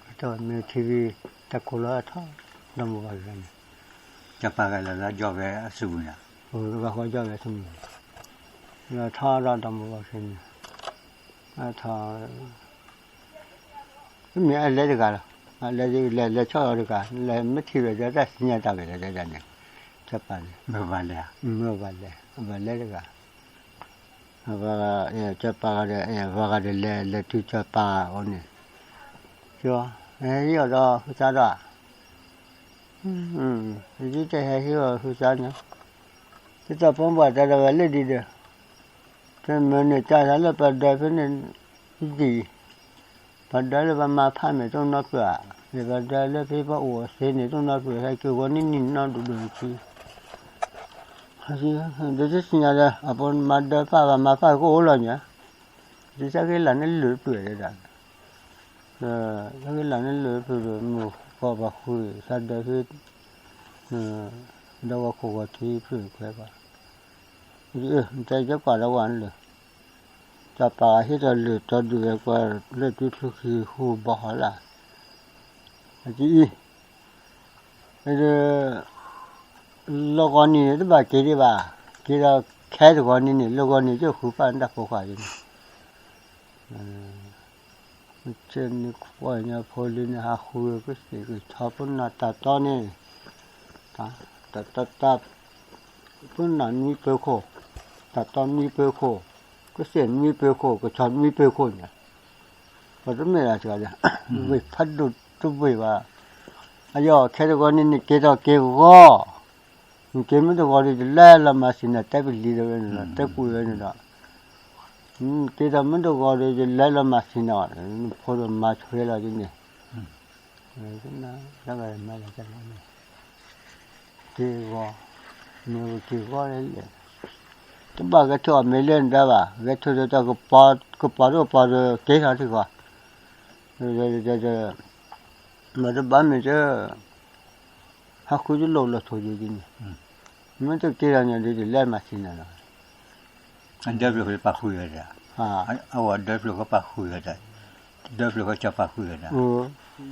တၢ်ခိၣ်လီၤထီၣ် ဒီမိၢ်ဝၤဂၤန့ၣ်, စီၤပၤဂၤလၢာ်လၢကၠီဝဲအစုပူၤန့ၣ်, ဂၤဃီကၠီဝဲအစုပူၤ, လီၤထီၣ်ဒီးဒီမိၢ်ဝၤဂၤန့ၣ်, ထီၣ် မ့ၢ်အလဲၤတဂၤလီၤ, လဲၤ လဲၤ လဲၤဆီၣ်လီၤတဂၤ, လဲၤမ့ၢ်ထံၣ်ဝဲဒီးတၢ်စံၣ်ညီၣ်တၢ်ဝဲလဲၣ်န့ၣ်, စီၤပၤန့ၣ်, မ့ၢ်ဘၣ်လဲၤ, မ့ၢ်ဘၣ်လဲၤ, ဘၣ်လဲၤတဂၤ, စီၤပၤဂၤဒီး လဲၤ လဲၤတုၤစီၤပၤအအိၣ်န့ၣ်, ကၠီ, ဟဲဟ့ၣ်အီၤဒီးဟုသါဒီး, ယတဟဲဟ့ၣ်အီၤဟုသါန့ၣ်, ဒ်သိးပှၤဘၣ်တဲဒီးဝဲလၢဒ်ဒီး, တမ့ၢ်န့ၣ်တၢ်လၢပှၤဒၢးဖဲန့ၣ်, ဒ် ပှၤဒၢးလၢပှၤမၤဖးမ့ၢ်တအိၣ်နီတဖုဧါ, ဒီးပှၤဒၢးလၢဖဲပှၤအိၣ်အသ့န့ၣ် တအိၣ်နီတဖု ဟဲက့ၤဂီၤနံၣ်နံၣ်နီၢ်ဒိၣ်ဒိၣ်ဆံ, ဒ်တသ့ၣ်ညါလၢ အပှၤမၤဒၢးဖးဘၣ်မၤဖး ကအိၣ်လီၤညါ, ဒ်တၢ်ဂ့ၢ်လၢ်န့ၣ်လၢာ်တဖုဒၣ်, တၢ်ဂ့ၢ်လၢ်န့ၣ်လၢာ်တဖုဒီး မုၢ်ကီၢ်ပှၤဃုသးဒၢးဖဲ ဒီးဝဲခိၣ်ဂီၤထံဖုၣ်ခွဲးဘၣ်, တဲယကွၢ်ဒီးဝဲန့ၣ်လၢ စီၤပၤဟ့ၣ်ထီၣ်လၢာ်တီဒုးဝဲကွၢ်လၢာ်တုၤချုးခံဟူဘီဟီလၢ်, အကအံၤ လီၤဂီၤနံၤန့ၣ်တဘၣ်က့ၤဒံးဘၣ်, က့ၤဒီးခဲတဂီၤနံၤန့ၣ် လီၤဂီၤနံၤကဃုဖၣ်န့ၣ်တၢ်ဖိခွါအံၤန့ၣ် ဆ့ၣ်န့ၣ်ခွီၣ်ညါဖိလံၤန့ၣ် ဟးဃုကသ့ၣ်ကဆီပနီၣ်တၢ်တီန့ၣ်, တၢ်တီတၢ် ပနီၣ်နွံပၢၤခိၣ်, တၢ်တီနွံပၢၤခိၣ်, ကသ့ၣ်နွံပၢၤခိၣ်, ကဆီနွံပၢၤခိၣ်န့ၣ်, ပတမ့ၢ်ဒၣ်စှၤဒီး ဝ့ၢ်ဖးဒိၣ်တဝ့ၢ်ဘၣ်, အယီၤခဲတဂီၤန့ၣ် နက့ၤထီၣ်က့ၤဂီၤ, နက့ၤမ့ၢ်တဂီၤဒီး ယလဲၤလီၤမၤဆံးနၤ တဲပလံၤဒီးဝဲန့ၣ်ဒီး တဲကူၣ်ဝဲန့ၣ်ဒီး က့ၤထီၣ်မ့ၢ်တဂီၤဒီး ယလဲၤလီၤမၤဆံးနၤ, နဖိဒီးမၤထွဲလီၤဒ်န့ၣ်, တဂၤမၤလၢတၢ်လီၤန့ၣ်, က့ၤဂီၤ, မ့ၢ်ဝဲက့ၤဂီၤလဲၣ်လဲၣ်, တဘၣ်ဂဲၤထၢၣ်အီၤမ့ၢ်လၢနဒါဘၣ်, ဂဲၤထၢၣ်ဒီးတၢ်ကပီၤ ကပီၤတကပီၤဒီးက့ၤထီၣ်ထံၣ်ဂီၤ, မ့ၢ်တဘၣ်မ့ၢ်တ ဟးဃုတလိၣ်လီၤထိၣ်ယံၤဒ်န့ၣ်, မ့ၢ်တက့ၤဒီးန့ၣ်ဒီး ယလဲၤမၤဆံးနၤလီၤ, ဒၢဖျၢၣ်ဃီပာ်ဃုာ်ဝဲဒၣ်, အဝဲဒၢဖျၢၣ်ဃီပာ်ဃုာ်ဝဲဒၣ်, ဒၢဖျၢၣ်ဃီစီၤပၤဃုာ်ဝဲဒၣ်,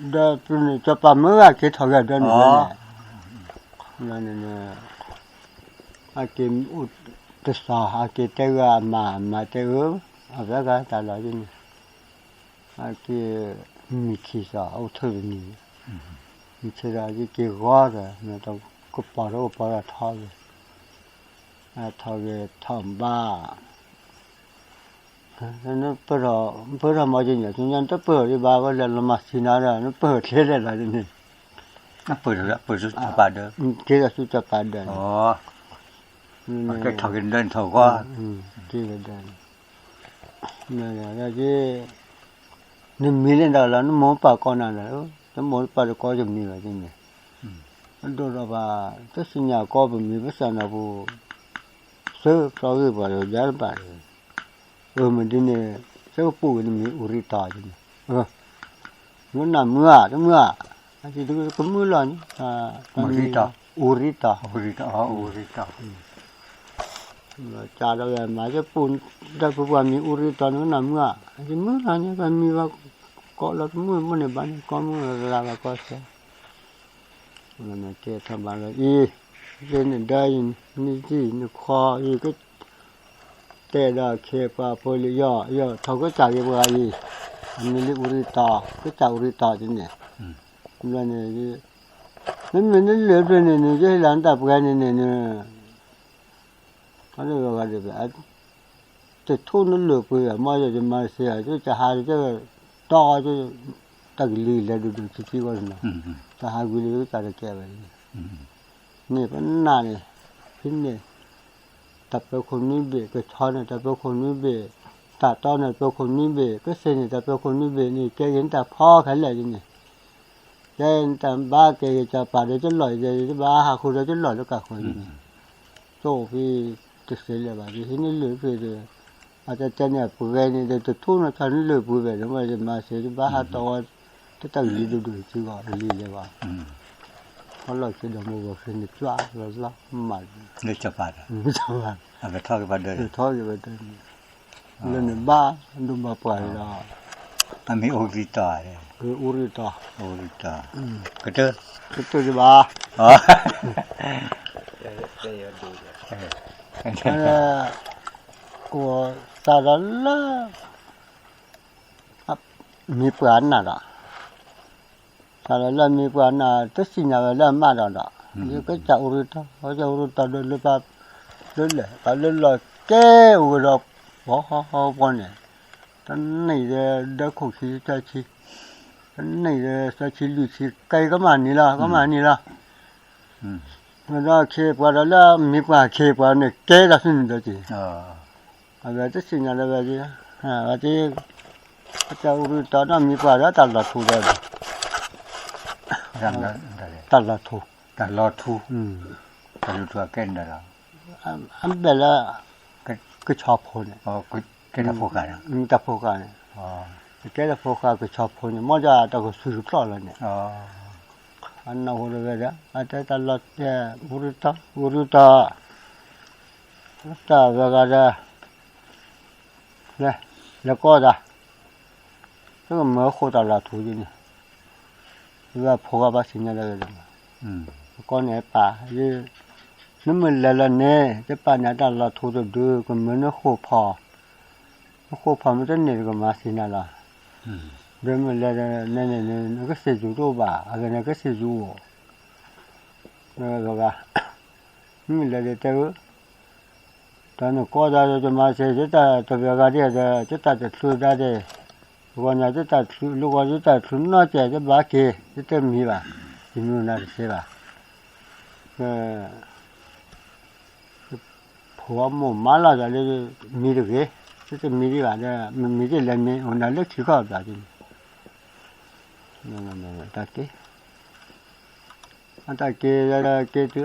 ဒၢဖျၢၣ်န့ၣ် စီၤပၤမ့ၢ်ဂၤက့ၤထီၣ်ဂဲၤဒၢန့ၣ်, န့ၣ် အက့ၤအိၣ်တစီၤ အက့ၤတဲဂၤအမါ အမါတဲအၢ, အဝဲဂၤတၢ်လီၤဒ်န့ၣ်, အက့ၤမံၤခံစီၤ အိၣ်ထၢၣ်တနံၤ, မ့ၢ်ဆၢဒီးအက့ၤက့ၤဂီၤဒီး ကပီၤထီၣ်ကပီၤထီၣ်ထီၣ်ဂ့ၤ, ထီၣ်ဂ့ၤထီၣ်ဘၣ် နပၢၢ်ထီၣ် ပၢၢ်ထီၣ်မီၤကညီ ဆူညါနတပၢၢ်ထီၣ်ဒံးဘၣ် ဝဲလဲၤလီၤမၤဆံးနၤဒီး နပၢၢ်ထီၣ်ချ့လဲၣ်လီၤဒ်န့ၣ်, ပၢၢ်ထီၣ်ပၢၢ်ဆူစီၤပၤဒၢ, က့ၤဒီးဆူစီၤပၤဒၢန့ၣ်, ကဲထီၣ်က့ၤနဒၢနထီၣ်ဂီၤ, က့ၤဒီးဒၢန့ၣ်, နမံၤလၢနတၢ်လီၤ နမိၢ်ပၢ်ကိးနၤဒီး တမိၢ်ပၢ်တကိးယမံၤဘၣ်ဒ်န့ၣ်, အဒိၣ်ဒီးဘၣ် တသ့ၣ်ညါကိးပမံၤ ပစံးနၤပူၤ သၢပျီဂ့ၢ်ပှၤဒီးယါတဘၣ် အၢ မ့ၢ်ဒ်န့ၣ် ဆၢကပူၤဝဲနမံၤအူရံတီၤန့ၣ်, မ့ၢ်နမုၢ်ဧါ တမုၢ်ဧါ, ကမုၢ်လီၤန့ၣ်, အူရံတီၤ, အူရံတီၤ, ကဒီးဝဲမၤကပူၤ ဒီးပပှၤမံၤအူရံတီၤန့ၣ် နမုၢ်ဧါ, ကမုၢ်လီၤန့ၣ် ပှၤမံၤဘၣ် ကိးလီၤတမုၢ်မ့ၢ်န့ၣ်ဘၣ်န့ၣ် ကိးမုၢ်ရၤဘၣ်ကိးဆၢ ကဲထီၣ်ဘၣ်လီၤအံၤ, ယနဒါအံၤ နံၣ်တံၢ်နခီအံၤ က တဲဒီးခဲပှၤဖိလံၤ ယီၤ ယီၤ ထီၣ်ကစၢ်က့ၤပှၤအံၤ, အမံၤလံအူရံတီၤ ကစၢ်အူရံတီၤဒ်န့ၣ်, ဘျီန့ၣ် မ့မ့ၢ်နလၢပျၢၤန့ၣ်န့ၣ် ယဟ့ၣ်လီၤနတၢ်ပှဲၤန့ၣ်န့ၣ် အလၢဂၤဒီး တထိနလၢာ်ပှ့ၤဘၣ် မ့ၢ်ယမၤစ့ၢ် ကဟး တီ တၢ်ကလံၤလဲၤဒိၣ်ဒိၣ်ဆံးဆံးဂီၢ်န့ၣ်, တဟးဂုာ်လၢကစၢ်တကဲဘၣ်န့ၣ်, န့ၣ်ပနၢ်န့ၣ် ဖဲန့ၣ် တၢ်ပၢခိၣ်နွံဘ့ၣ် ကဆီန့ၣ် တၢ်ပၢခိၣ်နွံဘ့ၣ်, တၢ်တီန့ၣ် တၢ်ပၢခိၣ်နွံဘ့ၣ်, ကသ့ၣ်န့ၣ် တၢ်ပၢခိၣ်နွံဘ့ၣ်န့ၣ် ကဲက့ၤနတၢ်ဖီခဲလၢာ်န့ၣ်, ကဲနတၢ်ဘါကဲက့ၤစီၤပၤဒီးကလီၢ်အံၤ တဘၣ်ဟးဃုာ်ဒီးကလီၢ်လၢကၢ်ဃီန့ၣ်, ကၠိဖဲတစဲးလၢၤဘၣ် ယဟံးနလၢာ်ဖဲဒီး အတတဲန့ၣ် အပှဲၤန့ၣ်ဒီး တထိနီၤဆီနလၢာ်ပှ့ၤဘၣ်ဒီး မ့ၢ်ယမၤစ့ၢ် တဘၣ်ဟးတီဝဲ တၢ်တၢ်ဂ့ၤဒိၣ်ဒိၣ်စုဂီၢ် တလံၤလဲၤဘၣ်, ဖီလီၢ်ခံဒီးမိၢ်ဂီၤဃ့န့ၣ် ကွၢ်လီၤလီၤမး, လၢစီၤပၤ, ထီၣ်က့ၤဘၣ်ဒၢန့ၣ်, လၢန့ၣ်ဘၣ်ဒိဘၣ်ပှၢ်ဒီး, အမ့ၢ်အိၣ်ရံတီၤ, အိၣ်ရံတီၤ, ကတၢၢ်, ကတၢၢ်ဘၣ်, အိၣ်သးဒီးလၢ မ့ၢ်ပှၤနၢ်ဒီး, သးဒီးလၢမ့ၢ်ပှၤနၢ် တသ့ၣ်ညါဝဲလၢအမးဒီးဒီး, ယကစၢ်အိၣ်ရံတီၤ, ကစၢ်အိၣ်ရံတီၤဒီးလၢပှၤ, လၢလဲၣ် ပှၤလၢလီၤကဲအိၣ်ဝဲဒီး, ပှၤဟီဟီဟီပှၤန့ၣ်, တနံၣ်ဒီးဒၢခိၣ်ခံသၢဆံ, တနံၣ်ဒီးသၢဆံလွံၢ်ဆံ ကဲကမၣ်န့ၣ်လီၤ ကမၣ်န့ၣ်လီၤ, ဒီးခ့ပှၤဒီးလၢမ့ၢ်ပှၤခ့ပှၤန့ၣ် ကဲဒီးဆူန့ၣ်ဒီးက့ၤ အဝဲတသ့ၣ်ညါလၢဝဲ, ဝဲ, တၢ်အိၣ်ရံတီၤဒီးမ့ၢ်ပှၤဒီးတၢ်လီၤထူဒီး, တၢ်လီၤထူ, တၢ်လီၤထူ, တၢ်လီၤထူအကဲန့ၣ်ဒီး, အဘဲၣ်လၢ, ကဆီဖိန့ၣ်, တၢ်ဖိဃာ်န့ၣ်, ကဲတၢ်ဖိဃာ်ကဆီဖိန့ၣ် မ်ဒၣ်တၢ်ကဆူၣ်ကဖျီၣ်လီၤန့ၣ်, အနၢ်ဟူဒီးဝဲဒီး အတဲတၢ်လီၤတဲ, အိၣ်ရံတီၤ, အိၣ်ရံတီၤ, တၢ်ဝဲဂၤဒီး လဲၤ, လဲၤကိးသး, တကမၢဃိၣ်တၢ်လီၤထူဒ်န့ၣ်, ဝဲဖိဂၤဘၣ်သ့ၣ်ညါလၢဝဲဒီး, ကိးန့ၣ်ပၢ်, နမ့ၢ်လဲၤလီၤန့ၣ် တပာ်န့ၢ်တၢ်လီၤထူတဒု ကမၢနဃိၣ်ဖီ, နဃိၣ်ဖီမ့ၢ်တန့ၢ်တကမၢသ့ၣ်ညါလီၤ, ဒီးမ့ၢ်လဲၤန့ၣ်န့ၣ် နကစၢ်ယွၤတအိၣ်ဘၣ် အဂ့ၢ်န့ၣ်ကစၢ်ယွၤအိၣ်, ဝဲဂၤ မ့ၢ်လဲၤဒီးတဲဝဲ, တၢ်နကိးတၢ်ဒီးယမၤစၢၤ ယတၢ်တဝဲဂၤဒ်ဒီး ယတၢ်တချုးဒၣ်ဒဲး, ဂီၤညါယတၢ်ချုး လၢဂီၤယတၢ်ချုးနီၢ်ကဲး ယဘၣ်က့ၤ ယတမံၤဘၣ်, ယမံၤနၤတသ့ဘၣ်, ဖိအမိၢ်မၤလီၤယၤလၢ မံၤတဂ့ၤ, ယတမံၤဒံးဘၣ်ဒီး မမံၤဒ်လဲၣ်မ့ၢ်အိၣ်နၤလၢခံခီၣ်ဘၣ်န့ၣ်, တၢ်က့ၤ အတၢ်က့ၤလၢက့ၤတုၤ,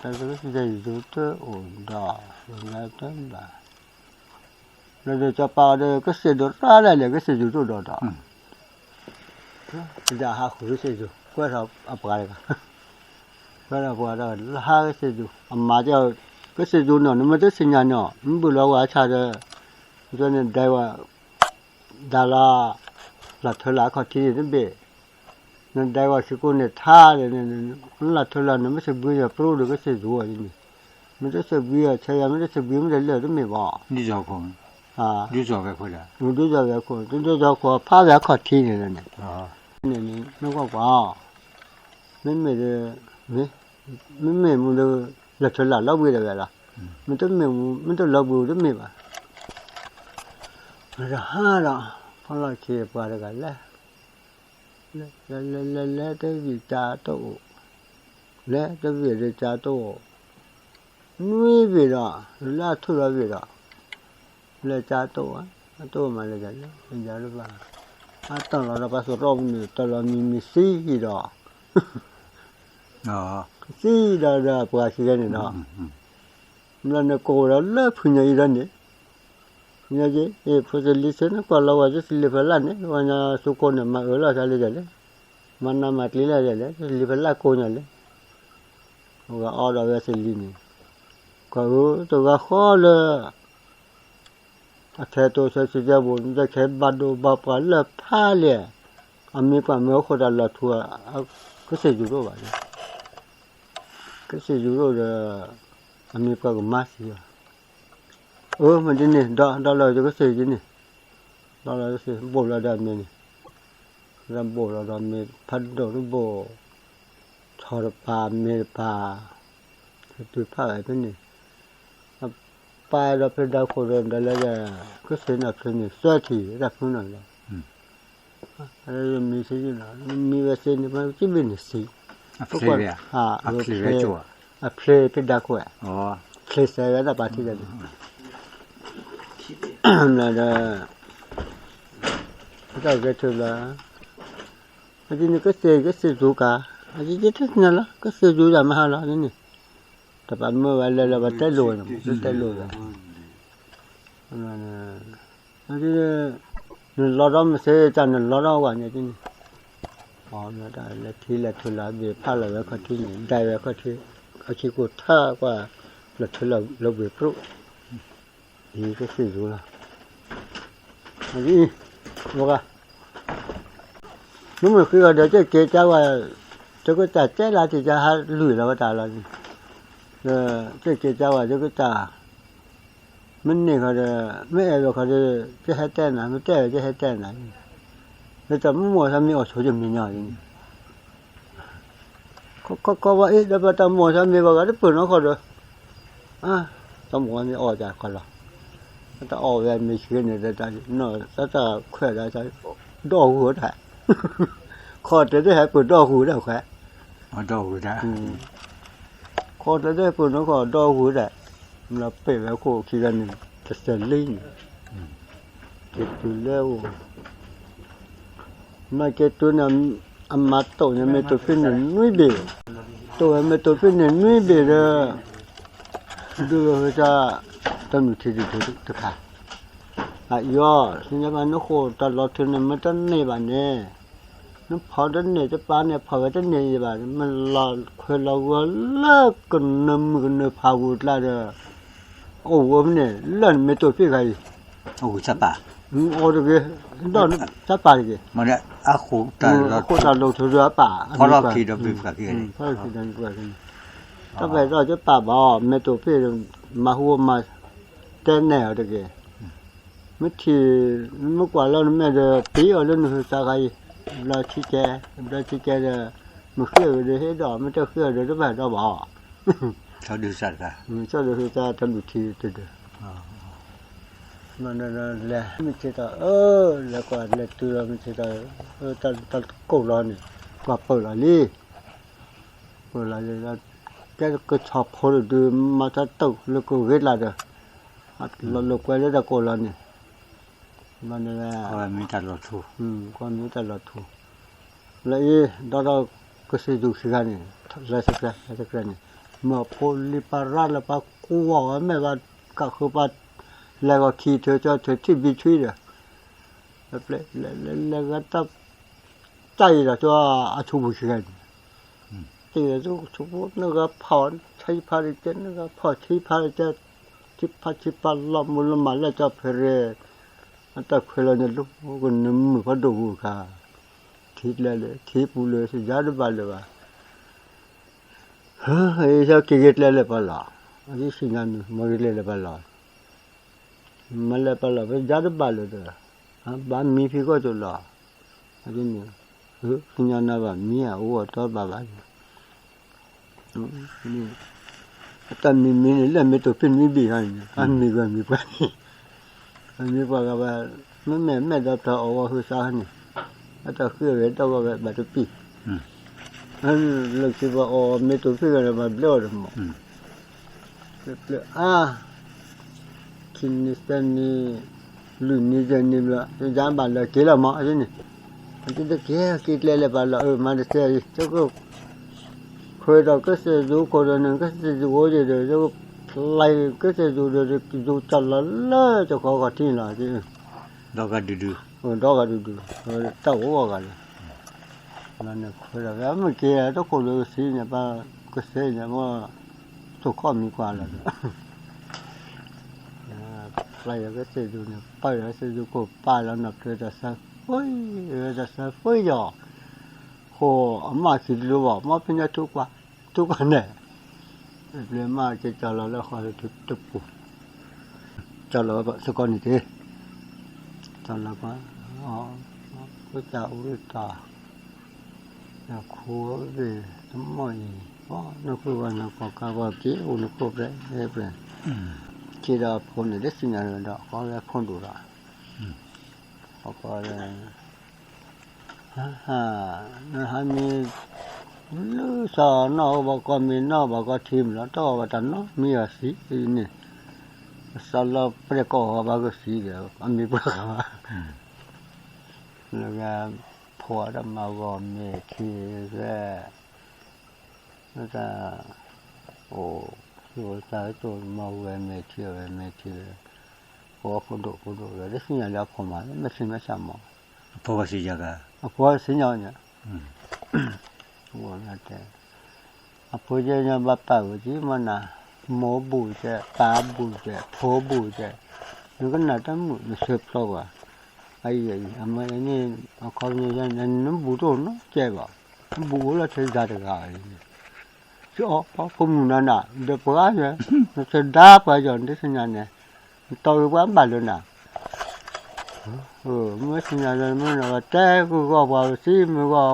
တၢ်ကစၢ်ယွၤတအိၣ်ဒီး, တဘၣ်, လၢဒီးစီၤပၤအီၤဒီး ကစၢ်ဒိးရၣ်လဲၣ်လဲၣ် ကစၢ်ယွၤတအိၣ်ဒီးဒီး, ဒ်ဟးဃုာ်ကစၢ်ယွၤ ကွဲထီၣ်အပှၤတဂၤ, ကွဲထီၣ်ပှၤတဂၤ လၢဟးကစၢ်ယွၤ အမၤတ့ၢ်, ကစၢ်ယွၤန့ၣ် နမ့ၢ်တသ့ၣ်ညါန့ၣ် မ့ၢ်ဘုၣ်လီၤဝဲအဆၣ်ဒီး, ယန့ၣ်ဒဲးဝဲ ဒၣ်လီၤ, လီၤထၢလီၤအခီၣ်ထံးန့ၣ်တဘ့ၣ်, နဒဲးဝဲခံကိးန့ၣ်ထါဒီး, နလီၤထၢလီၤ နမ့ၢ်သဘှံယၤပြူဒီးကစၢ်ယွၤန့ၣ်, မ့ၢ်တသဘှံယၤဆဲယၤ မ့ၢ်တသဘှံမ့ၢ်တလၢာ်တမ့ၢ်ဘၣ်, ဒ်သိးခိၣ်, ဒ်သိးဝဲခိၣ်, ဒ်သိးခိၣ်ဖးဝဲအခီၣ်ထံးန့ၣ်န့ၣ်, န့ၣ်န့ၣ် နကွၢ်ကွၢ်, မ့မ့ၢ်ဒီး, မ့မ့ၢ်မူဒီး, လီၤထၢလီၤလီၤဘှံးဒီးဝဲလီၤ, မ့တမ့ၢ်မူ မ့တလီၤဘှံးတမ့ၢ်ဘၣ် ဒီးဟါဒီး, ဖီလီၢ်ခံပှၤတဂၤလဲၣ်, လဲၤလဲၤလဲၤလဲၤ တဝံၣ်ကၠါတအိၣ်, လဲၤတဝံၣ်ဒီးကၠါတအိၣ်, နွံဝံၣ်ဒီး လၢအထူၣ်လီၤဝံၣ်ဒီး, လဲၤကၠါတအိၣ်, အတအိၣ်မးလဲၤလဲၤလဲၤဘၣ်, အတီၢ်လီၤဒီးပှၤသရိာ်မုၣ်န့ၣ် တီၢ်လီၤမံၤမံၤသံဒီး သံဒီးဒီးပှၤခံဂၤန့ၣ်ဒီး, ဘျီန့ၣ်ကိးဒီးလၢဖုညါအံၤဒီးန့ၣ်, ဖုညါက့, ဖိသလံၤဆ့န့ၣ် ကွၢ်လီၤဝဲ ယသလံၤဖဲလၢ်န့ၣ် ဝဲညါသုးကိးန့ၣ် မၤအၢလီၤသးလၢယလဲၣ်, မၤနးမၤကျံလၢယလဲၣ် ယသလံၤဖဲလၢ်ကိးညါလဲၣ်, အဂၤအီဒီးဝဲသလံၤန့ၣ်, ကွၢ်ဧၢ တဂၤဃီလၢ အထဲတိစၢၤစံၣ်ကဲဘိၣ် နတခဲဘၣ်ဒိဘၣ်ပှၤလၢဖးလဲၣ်, အမ့ၢ်ပှၤမၢဃိာ်တၢ်လီၤထူ, ကစၢ်ယွၤတအိၣ်ဘၣ်, ကစၢ်ယွၤတအိၣ်ဒီး, အမ့ၢ်ပှၤကမၤသံအီၤ, အၢ မ့ၢ်ဒ်န့ၣ် ဒီးဒီးလီၤကစၢ်ယွၤန့ၣ်, ဒီးလီၤကစၢ် ဘိၣ်လီၤဒီးမ့ၢ်န့ၣ်, ဒီးဘိၣ်လီၤဒီးမ့ၢ်ဖးဒိၣ်တဘိၣ်, ဆီတပၤမ့ၢ်တပၤ, တုၤဖးဝဲဖဲန့ၣ် ပာ်ဒီးဖဲဒၣ်ခိၣ်ဒီး ဒီးလၢ ကစၢ်န့ၣ်ဖျ့န့ၣ် သၢထံၣ်တၢ်ဖုနီၤလီၤ, မံၤသ့ၣ်နီၤ မံၤဝဲသ့ၣ်န့ၣ် ပှၤကဘ့ၣ်န့ၣ်သံ, အဖျ့ဖဲဒၣ်ခိၣ်, ဖျ့သဲဝဲဒၣ်ပာ်ထံၣ်ဒီးန့ၣ်, ဒီး တၢ်ဂဲၤထၢၣ်လီၤ, အဒ်န့ၣ် ကစၢ် ကစၢ်ယွၤကၤ, အဒ်ယတသ့ၣ်ညါလီၤ ကစၢ်ယွၤယၤမဟါလီၤန့ၣ်, တပာ်မၢဝဲလဲၤလၢပှၤတဲလိာ်ဝဲန့ၣ် ပတဲလိာ်ဝဲ, နလီၤဒီးမ့ၢ်သ့တၢ် နလီၤဒီးဝဲန့ၣ်န့ၣ် အီ လဲၤထံလဲၤထီၣ်လၢအဘ့ၣ်ဖးလီၤဝဲခီၣ်ထံးန့ၣ် ဒၣ်ဝဲခီၣ်ထံး အခံကိးထၢၣ်ကွၢ် လီၤထၢလီၤဘှ့းပြိၣ် အံၤကစံၣ်ယိၤလီၤ အံၤ မ့ၢ်မုၢ်ဃံဂၤဒီး ကက့ၤကါဝဲ တကတၢၢ်ကဲလၢတကဟးလွံၢ်လီၤဝဲတၢ်လီၤန့ၣ် ကက့ၤကါဝဲ တကတၢၢ် မ့ၢ်န့ၢ်ခီဒီး မ့ၢ်အဲၣ်ဒိးခီဒီး ကဟဲတဲနၤ မ့ၢ်တဲကဟဲတဲနၤ လၢတၢ်မ့ၢ်မိၢ်သးမ့ၢ်အီၣ်ဆိကမံၤညီန့ၣ် ခီခီဝဲအံၤ ဒီးပတၢ်မိၢ်သးမ့ၢ်ဘၣ်ဂၤတပၢၢ်နီၢ်ခီဒီး တၢ်မိၢ်သးမ့ၢ်အီၣ်တၢ်ခီလီၤ တၢ်အီၣ်ဝဲမ့ၢ်ဆှၢန့ၣ် တၢ်နီၢ်တၢ်ခွဲးဒၣ် ဒီၣ်ဂူာ်တၢ် ခီတဲတဟဲပၢၢ်ဒီၣ်ဂူာ်တၢ်ခွဲး ခီတဲတဟဲပၢၢ်နီၢ်ခီဒီၣ်ဂူာ်တၢ် လီၤပ့ၢ်ဝဲခိၣ်ခံဂၤန့ၣ် တစဲးလံန့ၣ် က့ၤတုၤလၢအိၣ် မ့ၢ်က့ၤတုၤန့ၣ် အမၤတိၢ်န့ၣ် မ့ၢ်တိၢ်ဖံန့ၣ်နွံဘ့ၣ် တိၢ်ဝဲမ့ၢ်တိၢ်ဖံန့ၣ်နွံဘ့ၣ်ဒီး ဒုးဝဲတၢ် တၢ်မုၢ်ထံတခါ အယီၤ သ့ၣ်ညါဘၣ်နဃိၣ်တၢ်လီၤထူန့ၣ် မ့ၢ်တန့ၢ်ဘၣ်န့ၣ် နဖီၣ်တန့ၢ်တပာ်န့ၣ် ဖီၣ်ဝဲတန့ၢ်ဘၣ် မ့ၢ်လီၤခွဲးလီၤဝဲလၢကနၢမုၢ်ကနၢဖးဝူၤကျါဒီး အိၣ်ဝဲမ့ၢ်န့ၣ် လၢနမ့ၢ်တိၢ်ဖံးခါအံၤ အိၣ်တဂ့ၤ ဒီးတၢ်ပာ်တဂ့ၤ အဃိတၢ်လီၤထူဒီးအပာ် ဖီၣ်လီၤခံဒီး တၢ်ပာ်ဒီးတပာ်ဘၣ် မ့ၢ်တိၢ်ဖံး မၤဟူမၤတဲနဲၣ်အီၤတဂ့ၤ မ့ၢ်ထံၣ် မ့ၢ်ကွၢ်လၢနမဲာ်ဒီး ပ့ၤအီၤလၢနဟုးသးခါအံၤ ဘျီထံကဲ ဘျီထံကဲဒီး မ့ၢ်ဃ့အီၤဒီးဟ့ၣ်ဒီး မ့ၢ်တဃ့အီၤဒီးတဘၣ်ဒီးဘၣ် ဆီဒုးဟုးသးတၢ် ဆီဒုးဟုးသးတၢ်ဒုးထံတဒု မ့ၢ်လဲၤမ့ၢ်ဆ့ၣ်တီၢ် အၢ လဲၤကွၢ်လဲၤတုၤလီၤမ့ၢ်ဆ့ၣ်တီၢ် တၢ်ကိၢ်လီၤန့ၣ် ကွၢ်ပၢၢ်လီၤလံ ပၢၢ်လီၤလံ ကဲကဆီဖိတဒု မၤတၢ်တိၢ်လၢကဂ့ၤလၢ်ဒီး လီၤလိာ်ကွဲလၢတၢ်ကိၢ်လီၤန့ၣ် ဘၣ်န့ၣ် ကွၢ်မ့ၢ်တၢ်လီၤထူ လၢအံၤ ဒီးဒီးကစၢ်ယ့ၣ်ၡူးခံဂၤန့ၣ် လၢတကြၢး လၢတကြၢးန့ၣ် မၢဖိလံၤပှၤရၢလၢပှၤကွၢ်ဝဲမဲာ်ဘၣ် ကးဃုပှၤ လဲၤဂီၤခံထၢကၠီထၢထံၣ်ဘံထွံဒီး လဲၤလဲၤလဲၤဂၤတၢ် တၢ်အံၤဒီး ကၠီအဆိပူၤခံဂၤန့ၣ် တ့ၢ်လၢကဆိဖိ နဂၤဖီၣ်ဆံဖးတကဲ နဂၤဖီၣ်ဆံဖးတကဲ ဆံဖးဆံဖးလီၤမူလီၤမၢ်လၢကၠီဖဲရ့ အတၢ်ခွဲးလီၤန့ၣ် လၢကနၢမုၢ်ဖးဒိၣ်ပူၤအခါ ထံကျဲလၢ ထံပူၤလၢ ယၤတဘၣ်လၢၤဘၣ် ဟၢ ယက့ၤက့ၤကျဲလၢပှၤလီၤ အယစံၣ်ညီၣ်နုာ် မ့ၢ်က့ၤကျဲလၢပှၤလီၤ မ့ၢ်လဲၤပှၤလီၤ ပယၤတဘၣ်လၢၤဒီး ဘၣ်မံဖံးကီၢ်ကၠိလီၤ အန့ၣ် ဟၢ သ့ၣ်ညါနၤဘၣ်မံဧါ အိၣ်အတီဘၣ်ဘၣ် အတၢ်မံမံန့ၣ် လၢမ့ၢ်တိၢ်ဖံးနွံဘ့ၣ်ခါန့ၣ် အမံၤဂၤမံၤပှၤန့ၣ် အမံၤပှၤဂၤဘၣ် မ့မ့ၢ်မဲာ်ဒီးဖျါအီၣ်ဝဲဟုသးန့ၣ် အတၢ်ဃ့အဂဲၤဒီးဝဲဘၣ်တပံၤ လၢခံပှၤအီၣ်မ့ၢ်တိၢ်ဖံးဂၤဒီးဘၣ်ဘျဲအီၤဒီးမး ပျဲပျဲအါ ခံနံၤသၢနံၤ လွံၢ်နံၤယဲၢ်နံၤဘျီ ယၤဘၣ်လၢက့ၤလီၤမး အန့ၣ် အတက့ၤက့ၤကျဲလၢပှၤလီၤ အၢ မၤတသ့အံၤ က ခွဲးဒီးကစၢၢ်ယိၤခိၣ်ဒီးန့ၣ် ကစၢၢ်ယိၤအိၣ်ဒီး ယကဖျါကစၢၢ်ယိၤဒီး ယကယိၤကၢ်လီၤလၢကခီခီထံလီၤ ဒီဂၤဒုဒု ဒီဂၤဒုဒု တၢ်အိၣ်ဂၤလီၤ မ့ၢ်န့ၣ်ခွဲးဒီး မ့ၢ်က့ၤတခိၣ်ဒီးကသံန့ၣ် ပှၤကစၢၢ်ယိၤန့ၣ် မ့ၢ်သိၣ်ခီၣ်မံၤကွၢ်လီၤ ဖျါကစၢၢ်ယိၤန့ၣ် ပၢ်ဒီးကစၢၢ်ယိၤခိၣ်ပၢ်လီၤနီၤ ဖျါတၢ်ဆၢဖှံ တၢ်ဆၢဖှံယီၤ ဃိအမါခံတလိၤဘၣ် မ့ၢ်ဖဲညါထူကွၢ် ထူကွၢ်န့ၣ် ပျဲမါက့ၤကၠီလီၤလၢဃီတပူၤ ကၠီလီၤစ့ၢ်ကီးန့ၣ်တ့ၢ် ကၠီလီၤကွၢ် ဖိတၢ်အိၣ်တၢ် နခိၣ်ဘ့ၣ်တမီၢ်အံၤ နခိၣ်ဝဲနခိၣ်ကါပှၤက့ၤအိၣ်နခိၣ်ဖဲဖဲ က့ၤဒီးအဖိန့ၣ် တသ့ၣ်ညါလၢၤဒီး အဃိလၢဖုၣ်ဒိၣ်ဒီး အဃိလၢ နဟးမံ လၢစီၤနီၢ်အိၣ်ဘၣ်ကီမံၤနီၢ်ဘၣ်ကီထံမံၤလီၤ တအီၣ်ဘၣ်တၢ်နီတမံၤအီၤစံးန့ၣ် စီၤလီၤပျဲၢ်ကအီၣ်ဘၣ်ကစံးဒီး အမံၤပှၤဃာ်ဘၣ် လၢဂၤ ဖိအတၢ်မၤဂီၤမဲာ်ထံဂၤ လၢတၢ် အိၣ် ဆိတၢ်ကတိၤမၤဝဲမဲာ်ထံဝဲမဲာ်ထံဝဲ ဖိအဖိဒိၣ်ဖိဒိၣ်ဝဲ တသ့ၣ်ညါလၢအဖိမး မ့ၢ်သ့ၣ်မ့ၢ်ဆၣ်မး အဖိကသ့ၣ်ညါက အဖိသ့ၣ်ညါန့ၣ် ဝဲတဲ, အဖိယဲၢ်ညါဘၣ်ပာ်ဝဲက့ၤမနၤ, မိၢ်ဘူးကဲ, ပၢ်ဘူးကဲ, ဖိဘူးကဲ, နကနၣ်တမုာ် နဆၢဖျီဘၣ်, အအံၤ အမ့ၢ်န့ၣ် အခီပညီ နဘူးတအိၣ်နီတစဲးဘၣ်, နဘူးအိၣ်လၢထဲယၤတဂၤအံၤ, ကီဖိမုၣ်နၤနၤ ဒီးပှၤယဲၢ်, နတဲဒါပှၤယီၤ နတသ့ၣ်ညါန့ၣ်, နတီၢ်ဂ့ၤပှၤဘၣ်လၢနၤ မ့ၢ်သ့ၣ်ညါလၢမ့ၢ်နၤ ပတဲကဂီၢ်ပှၤဝဲသံမ့ၢ်ဂီၢ်